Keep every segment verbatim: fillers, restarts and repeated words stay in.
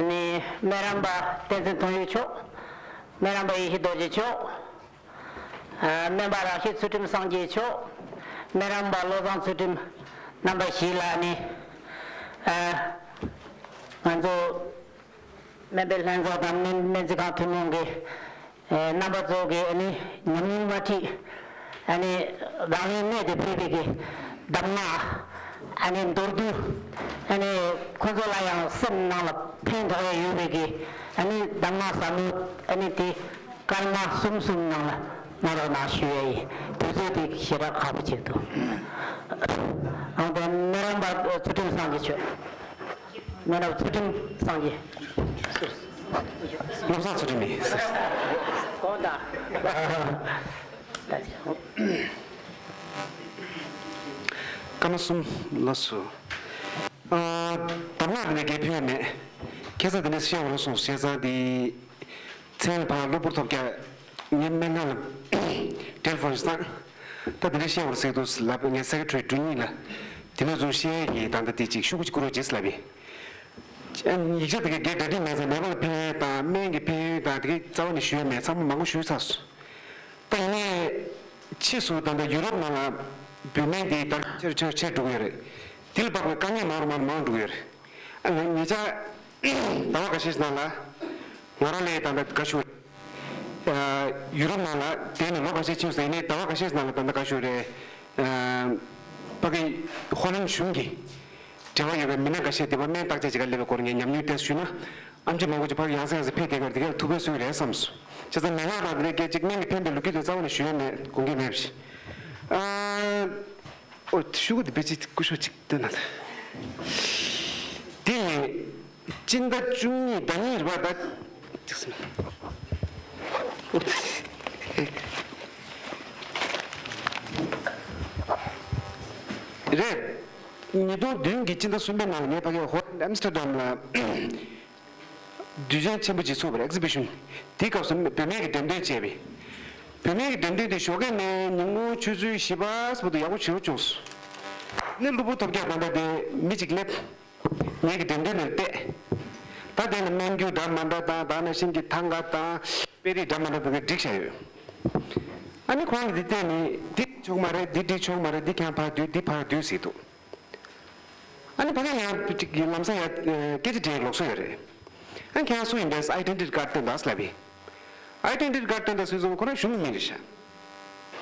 ནི་སྨན་རམས་པ་བསྟན་འཛིན་མཐོང་ཡུལ་མཆོག་སྨན་རམས་པ་ཡེ་ཤེས་རྡོ་རྗེ་མཆོག་སྨན་པ་རག་ཤེས་ཚུལ་ཁྲིམས་སངས་རྒྱས་མཆོག་སྨན་རམས་པ་བློ་བཟང་ཚུལ་ཁྲིམས། རྣམ་པ་བཞི་ལ་ནི་ང་ཚོ་སྨན་པའི་ལྷན་ཚོགས་དང་སྨན་སྨན་རྩིས་ཁང་ཐུན་མོང་གི་རྣམ་པ་ཚོ་གིས་ཨ་ནི་ཉམས་མྱོང་མ་ཁྲིད། ཨ་ནི་རང་ཉིད་གནས་དེ་ཕེབས་པའི་གི་གདམས་ངག་ཨ་ནི་མདོར་བསྡུས། ཨ་ནི་ཁོ་ཚོ་ལ་ཡང་སེམས་ནང་ལ་ཕན་ཐོགས་ཡ་ཡོད་པའི་གི་ཨ་ནི་གདམས་ངག་ཟབ་མོ་ཨ་ནི་དེ་སྐར་མ་གསུམ་གསུམ་ནང་ལ་གནང་རོགས་གནང་ཞུ་ཡ་ཡིན། དུས་ཚོད་དེ་ཞེ་དྲག་ཁག་པོ་ཅིག་འདུག་ཨང་། དེ་སྨན་རམས་པ་ཚུལ་ཁྲིམས་སངས་རྒྱས་མཆོག་སྨན་རམས་པ་ཚུལ་ཁྲིམས་སངས་རྒྱས། བློ་བཟང་ཚུལ་ཁྲིམས་ཡིན། དགོངས་དག་སྐར་མ་གསུམ་ལོས་སོ། ཨ། གདམས་ངག་འདི་ནས་རྒྱལ་ཕན་མེད། ཁ་སང་འདི་ནས་བཤད་པ་རུ་སོང་བཤད་ཙང་འདི། མཚན་ལ་ཕར་གློ་བུར་ཐོལ་རྒྱག་ངའི་སྨན་ཁང་ལ་ཊེ་ལི་ཕོན་བཏང་། ད་འདི་འདྲ་བཤད་པར་ཟེར་འདུག་ལབ། ངའི་སེ་ཀེ་ཊ་རི་དྲུང་ཡིག་ལ་དེ་ནས་བཟུང་བཤད་ཡིན། ད་ལྟ་དེ་ཅིག་ཤོག་གུ་ཅིག་བསྐུར་རོགས་བྱེད་ལབ་ཡིན། ཡིག་ཆ་དེ་གའི་གྲ་སྒྲིག་མེད་ཙང་ནད་པ་ལ་ཕན་ཡོན་དང་སྨན་གྱི་ཕན་ཡོན་དང་དེ་གའི་རྩ་བ་ནས་ཞུ་ཡ་མེད། ཚང་མ་མང་པོ་ཞུས་ཚར་སོང་། ད་ཡིན་ནའི་ཕྱིས་སུ་ད་ལྟ་ཡུ་རོབ་ནང་ལ་བོད་སྨན་དེ་ད་ཆེར་ཆེར་ཆེར་འགྲོ་གི་ཡོད་རེད། དེ་ལ་དཔག་པའི་དཀའ་ངལ་མང་རུ་མང་རུ་མང་རུ་འགྲོ་གི་ཡོད་རེད། ཨ་ནི་ངེད་ཅག་ཟླ་བ་འགའ་ཤས་ནང་ལ་ང་རང་ལས་ད་ལྟ་དགའ་ཤོས། ཡུ་རོབ་ནང་ལ་བསྡད་ནས་ལོ་ཁ་ཤས་ཕྱིན་སོང་། ཡིན་ནའི་ཟླ་བ་ཁ་ཤས་ནང་ལ་ད་ལྟ་དགའ་ཤོས་རེད། ཕ་གི་ཧོ་ལན་གཞུང་གི་འབྲེལ་བ་ཡོད་པའི་མི་སྣ་འགའ་ཤས་དེ་པར་སྨན་བརྟག་དཔྱད་བྱེད་གར་སླེབས་པའི་སྐོར་ངས་ཉམས་མྱོང་ཏོག་ཙམ་ཞུས་ན། ཨེམ་ཆི་མང་པོ་ཅིག་ཕ་གི་ཡང་སེ་ཡང་སེ་ཕེབས་བསྡད་ཀྱི་ཡོད་རེད། དེ་ག་ལ་ཐུགས་ཕན་གསོས་ཀྱི་རེད་བསམས་སོང་། བྱས་ཙང་མན་ངག་དང་དེ་འདྲའི་སྐད་ཅིག་སྨན་གྱི་ཕན་པའི་ལོ་རྒྱུས་དེ་རྩ་བ་ནས་ཞུ་ཡ་མེད། དགོངས་འགལ་མེད་པ་ཞིག་ཨ། ཨོ། ཤོག་གུ་འདི་དཔེ་ཅིག་སྐུ་ཞབས་ཅིག་སྟོན་ན། འདི་ནི་སྤྱི་ཟླ་བཅུ་གཉིས་ཟླ་གཉིས་རེད་པ། ད་ཅིག་སེ། རེད། ཉིས་སྟོང་བདུན་གྱི་སྤྱི་ཟླ་གསུམ་པའི་ནང་ལ་ངས་ཕ་གིའི་ཧོ་ལན་ཨམ་སི་ཊར་ཌམ་ལ་དུས་ཆེན་ཆེན་པོ་ཅིག་ཚུགས་པ་རེད། ཨེག་ཛི་བི་ཤན། དེའི་སྐབས་སུ་བུད་མེད་ཀྱི་འགྲེམས་སྟོན་བྱས་པས། བུད་མེད་ཀྱི་འགྲེམས་སྟོན་དེ་ཞོགས་ཀས་ནས་ཉིན་གུང་ཆུ་ཚོད་བཞི་པ་བར་དུ་ཡག་པོ་བྱེད་རོགས་བྱུང་སོང་། ནི་གློ་བུར་ཐོལ་རྒྱག་གང་འདྲ་དེ་མི་གཅིག་སླེབས། ངེད་ཀྱི་འགྲེམས་སྟོན་ནང་བལྟས། ད་དེ་ནི་སྨན་རྒྱུ་འདྲ་མི་འདྲ་དང་། ད་ནང་བཞིན་གྱི་ཐང་ག་དང་དཔེ་རིས་འདྲ་མི་འདྲ་དེ་ག་བསྒྲིགས་བཞག་ཡོད། ཨ་ནི་ཁོང་གིས་འདི་བལྟས་ནས་འདི་ཆོག་མ་རེད། འདི་འགྲིག་ཆོག་མ་རེད། འདི་ཁྱེད་རང་ཕར་བསྡུས། འདི་ཕར་བསྡུས་ཟེར་འདུག་ཨ་ནི་ཕ་གི་ཡང་ཅིག་ལམ་སང་ཡང་སྐད་ཆ་དྲིས་ལོག་སོ་ཡོད་རེད། ཨ་ནི་ཁྱེད་རང་སུ་ཡིན་པས། ཨའི་ཌེན་ཊི་ཊི་ཀར་ཌི་སྟོན་དང་ལབ་པས། ཨའི་ཌེན་ཊི་ཊི་ཀར་ཌི་སྟོན་དང་ཟེར་སོང་། ཁོ་རང་གཞུང་གི་མི་རེད་ཤག་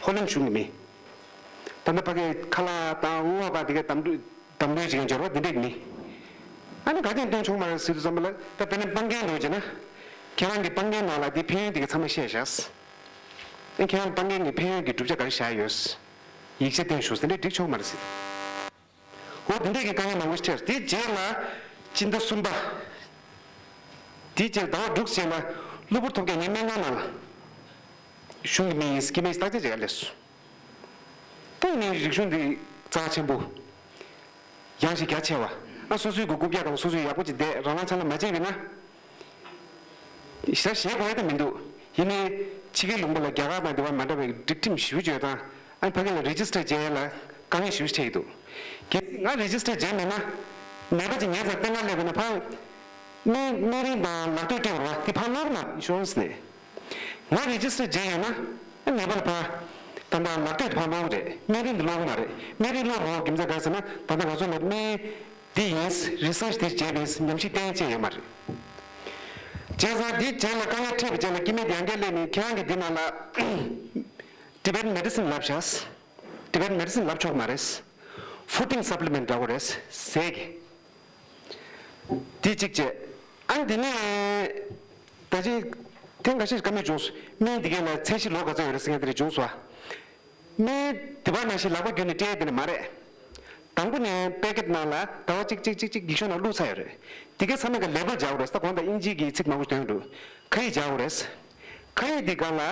ཧོ་ལན་གཞུང་གི་མི། ད་ལྟ་ཕ་གི་ཁ་ལག་དང་དབུ་བ་དང་དེ་གའི་གདམ་འདུས་གདམ་འདུས་བྱེད་མཁན་འབྱོར་པ་འདི་འདྲས་ཀྱི་མི། ཨ་ནི་ག་དེ་སྟོན་ཆོག་མ་རེད་ཟེར་དུས་ཙམ་པ་ལ། ད་དཔེར་ན་སྤང་རྒྱན་འདྲ་བོ་བྱས་ན། ཁྱེད་རང་གི་སྤང་རྒྱན་ནང་ལ་འདི་ཕན་ཡོན་འདི་ག་ཚང་མ་བཤད་བཞག་ཨ་ཁྱེད་རང་སྤང་རྒྱན་གྱི་ཕན་ཡོན་གྱི་གྲུབ་ཆ་ག་རེ་བཞག་ཡོད། ཡིག་ཆ་བསྟན་ཤོག་ཟེར་ནས་འགྲིག་ཆོག་མ་རེད་ཟེར། འོ་དེ་འདྲས་ཀྱི་དཀའ་ངལ་མང་པོ་ཞིག་འཕྲད། དེའི་རྗེས་ལ་སྤྱི་ཟླ་གསུམ་པ། དེའི་རྗེས་ཟླ་བ་དྲུག་རྗེས་ལ་གློ་བུར་ཐོལ་རྒྱག་ངའི་སྨན་ཁང་ནང་ལ་གཞུང་གི་མི་ཡིན་སྐྱེ་དམན་ཞིག་བརྟག་དཔྱད་བྱེད་ག་སླེབས་སོང་། ད་ཡིན་ནའི་རིག་གཞུང་འདི་རྩ་ཆེན་པོ། ཡང་ཞིག་རྒྱ་ཆེ་བ། ཨ་སོ་སོའི་གི་རྐུབ་བཀྱག་སྒང་ལ་སོ་སོས་ཡག་པོ་ཅིག་བསྡད། རང་རང་ཆ་ལ་མ་བྱས་པས་ན། ཞེ་དྲག་ཞེད་དགོས་ཡ་ད་མི་འདུག་ཡིན་ནའི་ཕྱི་རྒྱལ་ལུང་པ་ལ་རྒྱ་གར་དང་དེ་བ་མ་འདྲ་བའི་སྒྲིག་ཁྲིམས་ཞེ་པོ་ཅིག་ཡོད་དང་། ཨ་ནི་ཕ་གི་ལ་རེ་ཇི་སི་ཊར་བྱེད་ཡ་ལ་དཀའ་ངལ་ཞེ་པོ་ཅིག་འཕྲད་ཀྱི་འདུག་གལ་སྲིད་ང་རེ་ཇི་སི་ཊར་བྱས་མེད་ན། ནད་པ་ཅིག་ངའི་རྩར་བསྟེན་ག་སླེབས་པ་ན་ཕར། སྨན་སྨན་རིན་དང་ལག་དུས་སྤྲད་པ་རེད་པ། དེ་ཕར་སློག་གི་མ་རེད། ཨིན་ཤུ་རན་སི་ནས། ང་རེ་ཇི་སི་ཊར་བྱས་ཡོད་ན། ཨ་ནད་པ་ལ་ཕར། ད་ལྟ་ལག་དུས་དེ་ཕར་སློག་གི་རེད། སྨན་རིན་དེ་སློག་གི་མ་རེད། སྨན་རིན་སློག་དགོས་རྒྱུ་མཚན་ག་རེ་ཟེར་ན། ད་ལྟ་ང་ཚོ་ལ་སྨན་འདི་ཡིན། རི་སར་ཆི་འདི་བྱས་པས་ཉམས་ཞིབ་གཏན་འཁེལ་ཡོད་མ་རེད། བྱས་ཙང་འདི་རྗེས་ལ་དཀའ་ངལ་འཕྲད་པའི་རྗེས་ལ་སྐྱེ་དམན་དེ་ཡང་བསྐྱར་སླེབས་ནས། ཁྱེད་རང་གིས་འདི་ནང་ལ་ཊི་བེ་ཊན་མེ་ཌི་སིན་ལབ་བཞག་ཊི་བེ་ཊན་མེ་ཌི་སིན་ལབ་ཆོག་མ་རེད། ཕུ་ཌིང་སབ་ལི་མེན་ཊི་འདྲ་བོ་རེད། ཟས་ཀྱི། དེ་གཅིག་བྱས། ཨ་ནི་དེ་ནས་ད་ཅི་ཐེངས་ཁ་ཤས་བཀའ་མོལ་བྱུང་སོང་། སྨན་འདི་གའི་ལ་ཚད་གཞི་ལོགས་ག་ཚོད་ཡོད་རེད་ཟེར་མཁན་དེ་འདྲ་བྱུང་སོང་། སྨན་དེ་བ་ནང་བཞིན་ལག་པ་བརྒྱུད་ནས་སྤྲད་ཡ་དེ་འདྲ་མ་རེད། དང་པོ་ནས་པེ་ཀེ་ཊི་ནང་ལ་ཟླ་བ་གཅིག་གཅིག་གཅིག་གཅིག་ཡིག་ཤོག་ནང་བླུགས་ཚར་ཡོད་རེད། དེ་གའི་ཚང་མས་ཀྱི་ལེ་བལ་རྒྱག་དགོས་རེད། ད་གོང་དང་དབྱིན་ཇིའི་གི་ཚིག་མང་པོ་འདོན་འདུག་ཁ་ཡིག་རྒྱག་དགོས་རེད། ཁ་ཡིག་དེ་སྒང་ལ་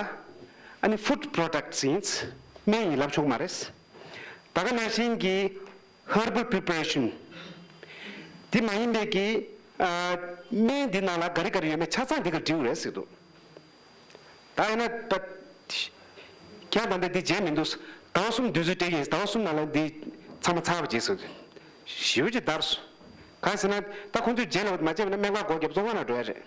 ཨ་ནི་ཕུཌ་པོ་རོ་ཌག་ཊི་ཡིན། སྨན་ཡིན་ལབ་ཆོག་མ་རེད། ད་ག་ནང་བཞིན་གྱི་ཧར་བལ་པི་རི་པ་རེ་ཤན། དེ་མ་ཡིན་པའི་གི་ཨ་སྨན་འདི་ནང་ལ་ག་རེ་ག་རེ་ཡོད་མེད་ཆ་ཚང་འདི་གར་འབྲི་དགོས་རེད་ཟེར་འདུག་ད་ཡིན་ན་ད་ཁྱེད་ད་ལྟ་འདི་བརྗེད་མི་འདུག་ཟླ་བ་གསུམ་དུས་ཚོད་སྤྲད་ཀྱི་ཡིན། ཟླ་བ་གསུམ་ནང་ལ་འདི་ཚང་མ་ཚར་བ་བྱས་སོང་། ཞེ་པོ་ཅིག་འདར་སོང་། གང་ཟེར་ན་ད་ཁོང་ཚོས་རྗེས་ལ་མ་བྱས་པ་ན་སྨན་ཁང་སྒོ་བརྒྱབ་བཙོན་ཁང་ནང་འགྲོ་ཡ་རེད།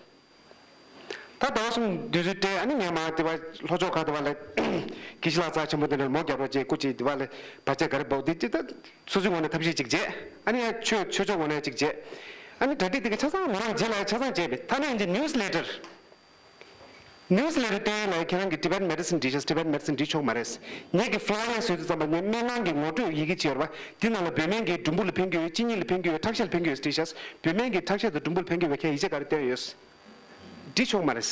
ད་ཟླ་བ་གསུམ་དུས་ཚོད་སྤྲད། ཨ་ནི་ངས་མ་དེ་བ་ལྷོ་ཕྱོགས་ཁག་དེ་བ་ལ་དགེ་བཤེས་ལགས་རྩ་ཆེན་པོ་དེ་འདྲར་མོ་བརྒྱབ་རོགས་བྱས། སྐུ་མཁྱེན་དེ་བ་ལ་བར་ཆད་ག་རེ་འབབ་དེ་ཅི་ད་སོ་སོའི་ངོས་ནས་ཐབས་ཤེས་ཅིག་བྱས། ཨ་ནི་ཡ་ཆོས་ཆོས་ཕྱོགས་ངོས་ནས་ཅིག་བྱས། ཨ་ནི་གྲ་སྒྲིག་དེ་ག་ཆ་ཚང་མོ་རང་རྗེས་ལ་ཡ་ཆ་ཚང་བྱས་པས། ད་ནི་ཡིན་གྱི་news letter news letter སྟོན་ཡ་ལ་ཁྱེད་རང་གི་Tibetan medicine་བྲིས་ཤག Tibetan medicine་བྲིས་ཆོག་མ་རེད། ངེད་ཀྱི་flyers་བཟོས་དུས་ཙམ་པ་ངའི་སྨན་ཁང་གི་ངོ་སྤྲོད་ཡི་གེ་ཅིག་ཡོད་རེད་པ། དེ་ནང་ལ་བོད་སྨན་གྱིས་འབྲུམ་བུ་ལ་ཕན་གྱི་ཡོད། གཅིན་སྙི་ལ་ཕན་གྱི་ཡོད། ཁྲག་ཤེད་ལ་ཕན་གྱི་ཡོད་བྲིས་ཤག་བོད་སྨན་གྱིས་ཁྲག་ཤེད་དང་འབྲུམ་བུ་ལ་ཕན་གྱི་ཡོད་པའི་ཁྱེད་ཡིག་ཆ་ག་རེ་བཏོན་ཡོད། འབྲི་ཆོག་མ་རེད།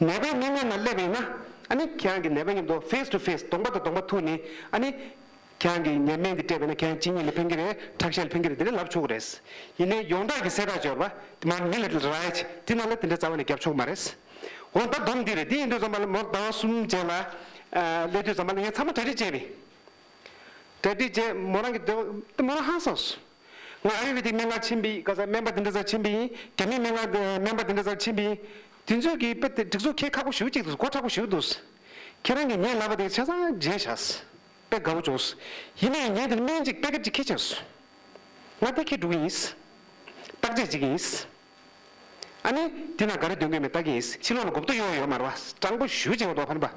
ནད་པའི་སྨན་ཁང་ནང་སླེབས་ཡིན་ན། ཨ་ནི་ཁྱེད་རང་གི་ནད་པ་མཉམ་དུ་face to face་གདོང་པ་དང་གདོང་པ་ཐུག་ནས། ཨ་ནི་ཁྱེད་རང་གི་ཉེན་སྨན་འདི་སྤྲད་པ་ཡིན་ན་ཁྱེད་རང་གཅིན་སྙི་ལ་ཕན་གྱི་རེད། ཁྲག་ཤེད་ལ་ཕན་གྱི་རེད། འདི་འདྲ་ལབ་ཆོག་གི་རེད། ཡིན་ནའི་ཡོངས་གྲགས་ཀྱི་གསལ་བསྒྲགས་ཅིག་ཡོད་རེད་པ། དེ་མར་མི་ལ་རག་ཡ་ཅིག་དེ་ནང་ལ་དེ་འདྲ་རྩ་བ་ནས་རྒྱབ་ཆོག་མ་རེད། འོ་ད་སྡོམ་འདི་རེད། འདི་ཡིན་དུས་ཙམ་པ་ལ་མོ་ཟླ་བ་གསུམ་རྗེས་ལ་ཨ་སླེབས་དུས་ཙམ་པ་ལ་ངས་ཚང་མ་གྲ་སྒྲིག་བྱས་པས། གྲ་སྒྲིག་བྱས། མོ་རང་གི་འདོད་པ་དེ་མོ་རང་ཧང་སངས་སོང་། ང་ཨ་ཡུར་ཝེ་དིག་སྨན་ཁང་ཕྱིན་པ་ཡིན། ག་ས་སྨན་པ་འདི་འདྲ་སར་ཕྱིན་པ་ཡིན། རྒྱ་མིའི་སྨན་ཁང་སྨན་པ་འདི་འདྲ་སར་ཕྱིན་པ་ཡིན། དེ་ཚོས་ཀྱི་དཔེ་དེ་སྒྲིག་འཛུགས་འཁྱེར་ཁག་པོ་ཞེ་པོ་ཅིག་འདུག་སྒོ་ཁག་པོ་ཞེ་པོ་འདུག་ཁྱེད་རང་གིས་ངས་ལབ་པ་དེ་ཆ་ཚང་བརྗེད་བཞག་དཔེ་དགའ་པོ་བྱུང་། ཡིན་ནའི་ངས་དེ་སྨན་གཅིག་པེ་ཀེཊ་གཅིག་འཁྱེར་བྱས་སོང་། ང་དེ་འཁྱེར་འགྲོ་གི་ཡིན། བརྟག་དཔྱད་བྱེད་ཀྱི་ཡིན། ཨ་ནི་དེ་ན་ག་རེ་འདོན་གྱི་མེད་ལྟ་གི་ཡིན། ཕྱི་ལོགས་ལ་མགོ་སྐོར་གཡོག་ཡོད་མ་རེད་པ། སྤྲང་པོ་ཞེ་པོ་ཅིག་ཡོད་འདུག་ཕན་པ།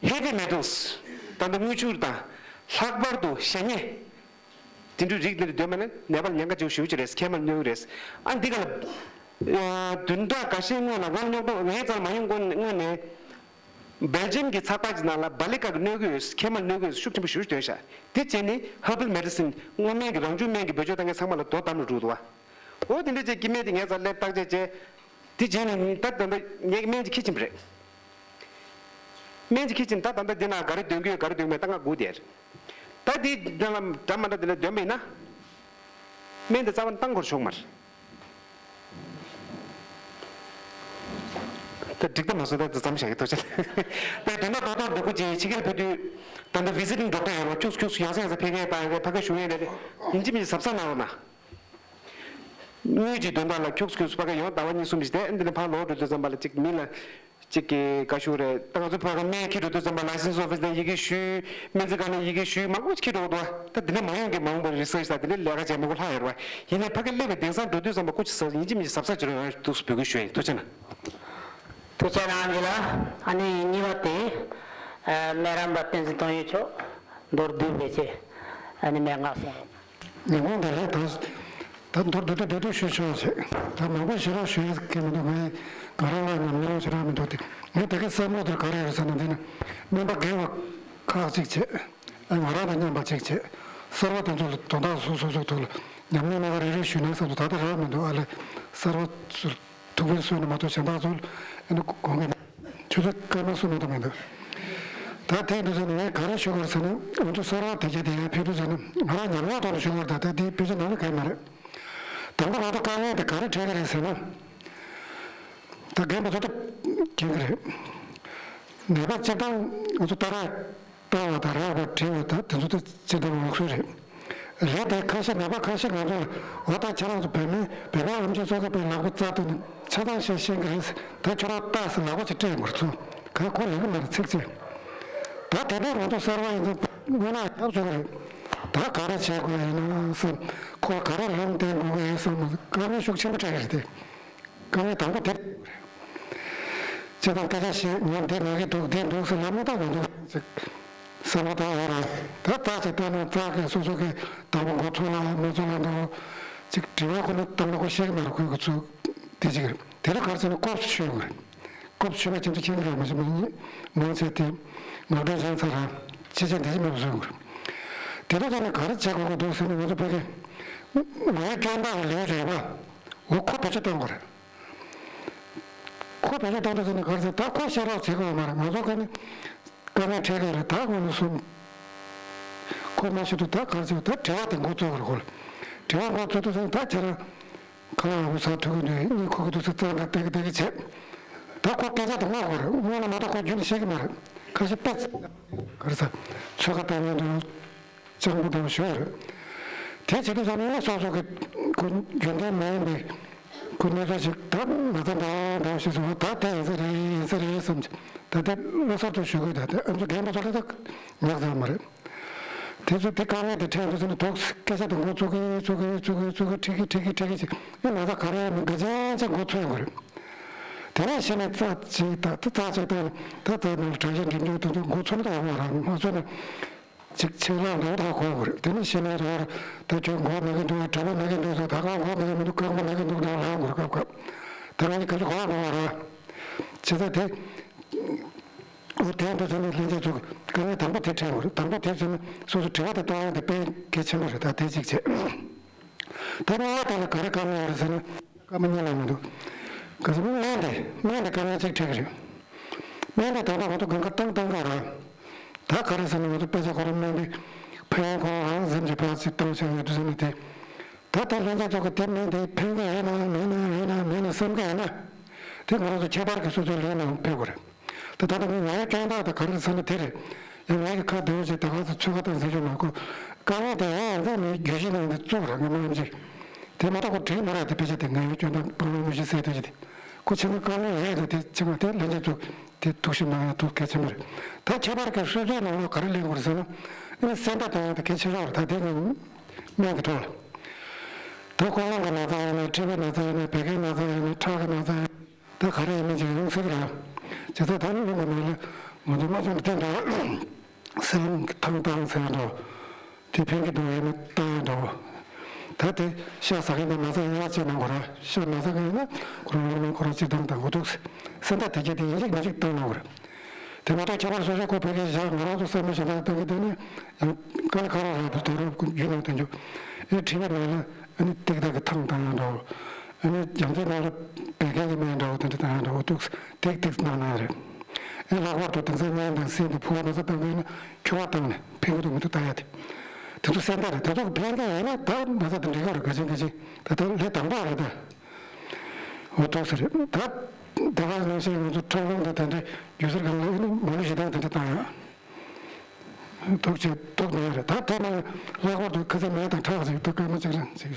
Heavy metals། ད་ལྟ་དངུལ་ཆུ་དང་། ལྷག་པར་དུ་ཞ་སྙེ། དེ་འདྲའི་རིགས་འདི་འདོན་པ་ནི་ནད་པ་ལ་ཉེན་ཁ་ཆེ་ཤོས་ཅིག་རེད། མཁལ་མར་གནོད་ཀྱི་རེད། ཨ་འདི་ག་ལ། ཨ་བདུན་ཕྲག་འགའ་ཤས་སྔོན་ལ་ང་རྙོག་གྲ་ངའི་རྩར་མ་ཡོང་གོང་སྔོན་ནས། སྦེལ་ཇམ་གྱི་ཚགས་པར་གྱི་ནང་ལ་བ་ལི་ཀ་གི་གནོད་ཀྱི་ཡོད། མཁལ་མར་གནོད་ཀྱི་ཡོད་ཤུགས་ཆེན་པོ་ཞེ་པོ་ཅིག་འདོན་ཤག་དེ་བྱས་ནས་herbal medicine་སྔོ་སྨན་གྱི་རང་བྱུང་སྨན་གྱི་བེད་སྤྱོད་བཏང་མཁན་ཚང་མ་ལ་དོ་དམ་རུ་འགྲོ་འདུག་བ། འོ་དེ་འདྲ་བྱས་སྐྱེ་དམན་དེ་ངའི་རྩར་སླེབས་བརྟག་དཔྱད་བྱས། དེ་རྗེས་ནས་ད་ད་ལྟ་ངས་སྨན་གཅིག་འཁྱེར་ཕྱིན་པ་རེད། སྨན་གཅིག་འཁྱེར་ཕྱིན། ད་ད་ལྟ་འདི་ན་ག་རེ་འདོན་གྱི་ཡོད་ག་རེ་འདོན་གྱི་མེད་ད་ང་སྒུག་བསྡད་རེད། ད་འདི་ནང་ལ་འདྲ་མ་འདྲ་དེ་འདྲ་འདོན་པ་ཡིན་ན། སྨན་དེ་རྩ་བ་ནས་བཏང་དགོས་བྱུང་མ་རེད། ད་འགྲིག་ད་མ་སོང་། ད་འདི་ཙམ་བཞག་གི་ཐུགས་རྗེ་ཆེ། ད་དོན་དག་རྡོག་རྡོག་འདི་སྐུ་མཁྱེན་ཕྱི་རྒྱལ་ཕེབས་དུས། ད་ལྟ་visiting doctor་ཡོད་རེད་པ། ཁྱུག་ཁྱུག་ཡང་སེ་ཡང་སེ་ཕེབས་མཁན་དང་ཕ་གིར་བཞུགས་མཁན་རེད། ཡིན་གཅིག་མིན་གཅིག་གཟབ་གཟབ་གནང་རོགས་གནང་། དངུལ་གྱི་དོན་དག་ལ་ཁྱུག་ཁྱུག་ཕ་གིར་ཡོང་ཟླ་བ་གཉིས་གསུམ་ཞིག་བསྡད། འདི་ནས་ཕར་ལོག་འགྲོ་དུས་ཙམ་པ་ལ་གཅིག་མི་ལ་གཅིག་གི་དགའ་ཤོས་རེད། ད་ང་ཚོ་ཕ་གིར་སྨན་འཁྱེར་འགྲོ་དུས་ཙམ་པ་license office་ནས་ཡི་གེ་ཞུས། སྨན་རྩིས་ཁང་ནས་ཡི་གེ་ཞུས། མང་པོ་ཞིག་འཁྱེར་འགྲོ་གི་འདུག་ད་འདི་ནས་མ་ཡོང་གི་མ་འོངས་པར་research་དང་དེ་འདྲའི་ལས་ཀ་བྱས་མི་དགོས་ལྷག་ཡོད་རེད་པ། ཡིན་ནའི་ཕ་གིར་སླེབས་པའི་དེང་སང་འགྲོ་དུས་ཙམ་པ་སྐུ་མཁྱེན་ཡིན་གཅིག་མིན་གཅིག་གཟབ་གཟབ་བྱེད་རོགས་གནང་། འདུག་སེ་འབོད་སྐུལ་ཞུ་ཡ་ཡིན། ཐུགས་རྗེ་གནང་། ཐུགས་རྗེ་གནང་། འདི་ལ་ཨ་ནི་གཉིས་པ་དེ། ཨ་སྨན་རམས་པ་བསྟན་འཛིན་དོན་ཡོད་མཆོག་མདོར་བསྡུས་པའི་ཆེད་ཨ་ནི་སྨན་ཁང་སོང་། ཉིན་གུང་དེ་ལ་ད་ད་མདོར་བསྡུས་ཏེ་འབྲེལ་གཏུག་ཞུ་ཆོག་ཅེས། ད་མང་པོ་ཞེ་དྲག་ཞུ་ཡ་གི་མི་འདུག་ངས་ག་རེ་ལ་ཉམས་མྱོང་ཞེ་དྲག་མི་འདུག་དེ་ངས་དེ་གའི་བསམ་བློ་དེར་ག་རེ་ཡོད་ཟེར་ན། འདི་ནི་སྨན་པ་རྒན་པ་ཁག་ཅིག་བྱས། ཨ་ང་རང་དང་མཉམ་པ་ཅིག་བྱས། གསར་པ་དེ་ཚོ་ལ་དོན་དག་སོ་སོ་སོ་ཐོག་ལ་ཉམས་མྱོང་སྣ་ཁ་རེ་རེ་ཞུས་ན་བསམ་སོང་། ད་ལྟ་རག་མི་འདུག་ཨ་ལས་གསར་པ་ཚོར་ཐུགས་ཕན་གསོས་ན་མ་གཏོགས་གཞན་དག་ཚོ་ཨ་ནི་དགོངས་ཀྱི་མེད། ཆུ་ཚོད་སྐར་མ་གསུམ་མ་གཏོགས་མི་འདུག་ད་དེ་འདྲ་ཟེར་ནས་ངས་ག་རེ་ཞུ་དགོས་རེད་ཟེར་ན། ང་ཚོ་གསར་པ་དེ་གྱད་དེ་ཡར་ཕེབས་དུས་ཟེར་ན་ང་རང་ཉམས་མྱོང་ཐོག་ནས་ཞུ་དགོས་རེད། ད་ད་དེ་དཔེ་ཆ་ནང་ལ་གང་ཡང་མ་རེད། དང་པོ་ང་ཚོ་དཀའ་ངལ་དེ་ག་རེ་འཕྲད་ཀྱི་རེད་ཟེར་ན། ད་རྒན་པ་ཚོ་ད་མཁྱེན་གྱི་རེད། ནད་པ་སྤྱིར་བཏང་ང་ཚོ་ད་རག་ལྟ་བ་དང་རག་པ་དྲི་བ་དང་དེ་ཚོ་ད་སྤྱིར་བཏང་ལུགས་སྲོལ་རེད། རེད་དེ་ཁ་ཤས་ནད་པ་ཁ་ཤས་ང་ཚོ་ལ་འོ་ད་ཁྱེད་རང་ཚོ་བོད་སྨན་བོད་པའི་ཨེམ་ཆི་ཚོ་གི་པའི་ལག་པ་རྩ་ཐུག་ནས་ཆ་ཚང་བཤད་ཤེས་ཀྱི་རེད། ད་ཁྱོད་རང་ལྟ་ཟེར་ལག་པ་ཅིག་སྤྲད་དགོས་རེད་ཚོ། ག་གོ་ལེ་གི་མ་རེད་ཚིག་ཅིག་ད་དེ་འདྲ་ང་ཚོ་གསར་པ་ཡིན་ཙང་སྔོན་ལ་ཐབས་བྱུང་རེད། ད་ག་རེ་བྱེད་དགོས་ཡིན་ན་བསམ། ཁོ་ག་རེ་ལུང་བསྟན་དགོས་ཡིན་བསམ། དཀའ་ངལ་ཤུགས་ཆེན་པོ་འཕྲད་ཀྱི་རེད་དེ། དཀའ་ངལ་དང་པོ་དེ་རེད། སྤྱིར་བཏང་སྐད་ཆ་བཤད། ངས་འདི་མ་གི་འདུག་འདི་འདུག་ཟེར་ལབ་མ་ཐག་ང་ཚོ་ཅིག་བསམ་བློ་བཏང་ཡོད་རེད། ད་ལྟ་ཅིག་ལྟ་ན་རྩ་གི་སོ་སོ་གི་དང་པོ་འགོ་ཚུགས་ལ་མ་ཚུགས་ལ་འདུག་ཅིག་དྲི་བ་ཁོ་ན་བཏང་ན་ཁོ་ཤེས་ཀྱི་མ་རེད། ཁོས་ཁོ་ཚོ་དེ་ཅིག་རེད། དེ་ལ་ག་རེ་ཟེར་ན་ལྐོག་སུ་ཆོད་ཡོད་རེད། ལྐོག་སུ་ཆོད་པ་ཁྱེད་ཚོ་མཁྱེན་གྱི་རེད། མ་གཞི་མི་མང་ཆེ་དེ་ངོ་སྤྲོད་བྱས་ཚར་ར་ཅི་བྱེད་འདི་བྱེད་མེད་པ་བཟོ་ཡོད་རེད། དེ་ལ་ད་ནི་ག་རེ་བྱེད་དགོས་ཀྱི་འདུག་ཟེར་ན། ང་ཚོ་བོད་ཀྱི་ངོ་བོ་སྐྱོན་བརྟག་གི་ལེའུ་རེད་པ། འོ་ཁོ་བེད་སྤྱོད་གཏོང་དགོས་རེད། ཁོ་བེད་སྤྱོད་གཏོང་དུས་ཙམ་ནས་ག་རེ་ཟེར། ད་ཁོ་བཤད་རོགས་བྱེད་དགོས་མ་རེད། ང་ཚོ་ག་ནས་དཀའ་ངལ་འཕྲད་ཀྱི་རེད། ད་དངོས་གནས་སོང་ཁོ་མ་ཤེས་དུས་ད་ག་རེ་བྱེད། ད་དྲི་བ་དེ་འགོ་བཙུགས་དགོས་རེད། ཁོ་ལ་དྲི་བ་འགོ་བཙུགས་དུས་ཙམ་ད་ཁྱེད་རང་ཁ་ལག་འུ་ཚ་ཐུག་གི་འདུག་གཉིད་ཁུག་གི་འདུག་ཟེར་རྩ་འདྲ་བལྟ་གི་བལྟ་གི་བྱེད། ད་ཁོ་སྐད་ཆ་དེ་སྔོག་དགོས་རེད། སྔོག་ན་མ་གཏོགས་ཁོ་རྒྱུན་ནས་ཤེས་ཀྱི་མ་རེད། ཁ་ཤས་དཔེ་ག་རེ་ཟེར་ཚོད་ཁ་བཏང་མཁན་འདུག་སྤྱང་པོ་འདྲ་བོ་ཞིག་རེད། དེ་བྱེད་དུས་ཙམ་ནས་སོ་སོ་གི་ཁོ་རྒྱུན་ལྡན་མ་ཡིན་པའི་ཁོ་གནས་ཚུལ་ཞིག་ད་མ་རྩ་འདྲ་འདྲ་བོ་ཞིག་བཟོ་བ། ད་དེ་ཡིན་ས་རེད་ཡིན་ས་རེད་བསམ་གྱི། ད་དེ་བློ་གསར་དུ་ཞུ་དགོས། ད་དེ་ཨ་མཆོག་རྒན་པ་ཚོ་ལ་ད་ཉག་ཟེར་མ་རེད། དེ་ཚོ་དེ་དཀའ་ངལ་དེ་འཕྲད་དུས་ཙམ་ནས་དོགས་སྐད་ཆ་དེ་འགོ་བཙུགས་གི་བཙུགས་གི་བཙུགས་གི་བཙུགས་གི་ཁྲིད་གི་ཁྲིད་གི་ཁྲིད་གི་ཅིག་ཨེ་ན་ཚ་ག་རེ་ཡང་མི་འགའ་ཅན་ཅིག་འགོ་ཚུགས་ཡོང་གི་རེད། དེ་ནས་གཞི་ནས་རྩ་ཅིག་ད་ད་རྩ་ཅིག་ད་ད་རྩ་ནང་ལ་དྲ་ཞབས་འགྲིམ་འགྲུལ་དེ་ཚོ་འགོ་ཚུགས་ད་ཡོང་བ་ར་མ་ཚུགས་ན། ཅིག་ཆད་ལྷག་འགྲོ་ཐག་གོ་དགོས་རེད། དེ་ནས་ཤེས་ན་རེ་བ་རེད། ད་ཁྱོད་མགོ་ན་གི་འདུག་ག་གྲོད་པ་ན་གི་འདུག་ཟེར། ད་ག་མགོ་ན་གི་མི་འདུག་རྐང་པ་ན་གི་འདུག་ད་ལབ་དགོས་རེད། སྐབས་སྐབས་ད་ང་གཉིས་ག་ཚོད་གོ་བ་འགྲོ་བ་རེད། བྱས་ཙང་དེ་འོ་དེ་འདྲ་ཚོ་ནས་ལྷན་རྒྱས་ཚོ་དཀའ་ངལ་དང་པོ་དེ་འཕྲད་དགོས་རེད། དང་པོ་དེ་ཚོ་ནས་སོ་སོ་དྲི་བ་དེ་གཏོང་ཡག་དེ་དཔེ་གལ་ཆེན་པོ་རེད། ད་དེ་གཅིག་བྱས། ད་ང་ལ་ད་ལ་ག་རེ་དཀའ་ངལ་ཡོད་རེད་ཟེར་ན། སྐར་མ་གཉིས་ལྷག་མི་འདུག་ག་ཚོད་སྨན་དེ་སྨན་དེ་དཀའ་ངལ་གཅིག་འཕྲད་ཀྱི་རེད། སྨན་དེ་ད་ལྟ་ང་ཚོ་གང་ག་བཏང་བཏང་ག་ར། ད་ག་རེ་ཟེར་ན་ང་ཚོ་དཔེ་ཆ་ཁོ་རང་སྨན་དེ་ཕན་ཁོ་རང་ཟིན་གྱི་ཕར་ཅིག་བཏང་བྱས་ཡོད་དུས་ཟེར་ན་དེ། ད་ལྟ་ལྷན་རྒྱས་ཚོ་གི་དེ་སྨན་དེ་ཕན་གི་ཡོད་ན་མེད་ན་ཡོད་ན་མེད་ན་བསམ་གི་ཡོད་ན། དེ་ང་རང་ཚོ་ཁྱད་པར་གྱི་སོ་སོའི་ལས་ནང་ཕེབས་དགོས་རེད། ད་ད་ལྟ་ངས་ང་ཡི་སྐྱོན་དག་དང་ག་རེ་ཟེར་ན་དེ་རེད། ཡང་ང་གི་ཁ་བདེ་བོ་ཞིག་ད་ག་ཚོད་ཚོད་ཁ་བཏང་ཟེར་རྒྱུ་མ་གོ། དཀའ་ངལ་དེ་ཡང་ཡང་ཚང་མའི་བརྗོད་གཞི་ནང་དུ་བཙུགས་ར་ངས་མ་ཡིན་ཅིག་དེ་མ་གཏོགས་ཁོ་བྲིས་མ་རེད། དེ་དཔེ་ཆ་དེ་ང་ཡི་སྐྱོན་དག་སྤང་བླང་མི་ཤེས་ཟེར་དེ་ཞིག་དེ་ཁོ་ཆེ་ན་དཀའ་ངལ་ཡོད་རེད། དེ་ཆེ་ང་དེ་ལྷན་རྒྱས་ཚོ་དེ་ཐུགས་ཞིབ་གནང་ཡ་ཐུགས་གལ་ཆེན་པོ་རེད། ད་ཁྱད་པར་གྱི་སོ་སོའི་ནང་ལོགས་ག་རེ་ལེན་དགོས་རེད་ཟེར་ན། ཨ་ནི་སེམས་པ་དང་དེ་གལ་ཆེ་ཤོས་རེད། ད་དེ་ངས་སྨན་གྱི་ཐོག་ལ་ད་ཀུན་སློང་གི་ན་ཚ་ཡིན་ན་མཁྲིས་པའི་ན་ཚ་ཡིན་ན་བད་ཀན་ན་ཚ་ཡིན་ན་ཁྲག་གི་ན་ཚ་ཡིན་ན། ད་ག་རེ་ཡིན་མིན་ཅིག་ཡོང་སྲིད་ཀྱི་རེད། བྱས་ཙང་ད་ནི་རླུང་གི་ནང་ལ་ང་ཚོ་སྨན་ཚོང་དེ་འདྲ་སྲིན་ལམ་གྱི་ཐང་ཐང་ཟེར་འགྲོ། དེ་ཕན་གྱི་འདུག་ཡིན་ན་བཏང་ཡ་འདྲ་བོ། ད་དེ་ཤ་ཟ་མཁན་དང་ན་ཚ་ཡག་ཅིག་གནང་དགོས་ར། ཤ་ན་ཚ་མཁན་ཡིན་ན་ཁོ་རང་རླུང་ཁོ་རང་སྤྱིར་བཏང་དང་འུ་ཐུག་སེམས་ཐག་དེ་གྱད་དེ་ཡིན་གཅིག་མིན་གཅིག་བཏང་གནང་དགོས་རེད། དེ་མ་གཏོགས་ཁྱད་པར་སོ་སོ་ཁོ་ཕན་གྱི་བཞག་ང་རང་ཚོ་བསམ་བློ་ཞེ་དྲག་བཏང་གི་དེ་ནི་ཡང་དཀའ་ལས་ཁག་པོ་རེད། དེ་རུ་རྒྱུ་ནང་དེ་འཇུག་ཨེ་མཁྲིས་པ་ནང་ལ། ཨ་ནི་ཏིག་ཏག་གི་ཐང་བཏང་ཡ་འདྲ་བོ། ཨ་ནི་རྒྱུ་མཚན་ནང་ལ་བད་ཀན་གྱི་སྨན་འདྲ་བོ་དེ་འདྲ་བཏང་ཡ་འདྲ་བོ་འདུག་ཏིག་ཏིག་གནང་ན་ཡ་རེད། ཨ་ལྷག་པར་དུ་དེང་སང་སྔོན་དང་སྲིན་དེ་ཕུ་བ་ན་ཚ་བཏང་གི་ཡོད་ན་ཁྱོ་བ་བཏང་ནས་ཕན་གི་འདུག་མི་འདུག་ལྟ་ཡ་དེ། དེ་ཚོ་སེམས་ཐག་རེད། དེ་ཚོ་གི་ཕན་ཀ་ཡོད་ན་ད་ན་ཚ་དེ་འགྲིག་གི་རེད། ག་ཅན་ག་ཅན་ད་ལྟ་ལས་དང་པོ་རེད་ད། འོ་ཐུག་ས་རེད་ད། དེ་ག་ནང་བཞིན་ང་ཚོ་ཁྲག་རླུང་དེ་དེ་འདྲ་རྒྱུ་སར་གང་ལ་ཨ་ནི་མ་ལུས་ཞེ་དྲག་དེ་འདྲ་བཏང་ཡ། ཐུག་ཆེ་ཐུག་ནས་རེད། ད་དེ་ནང་ལྷག་པར་དུ་ཁ་ཚ་མེད་དང་ཁྲག་ཅིག་ད་སྐར་མ་གཅིག་རང་ཅིག་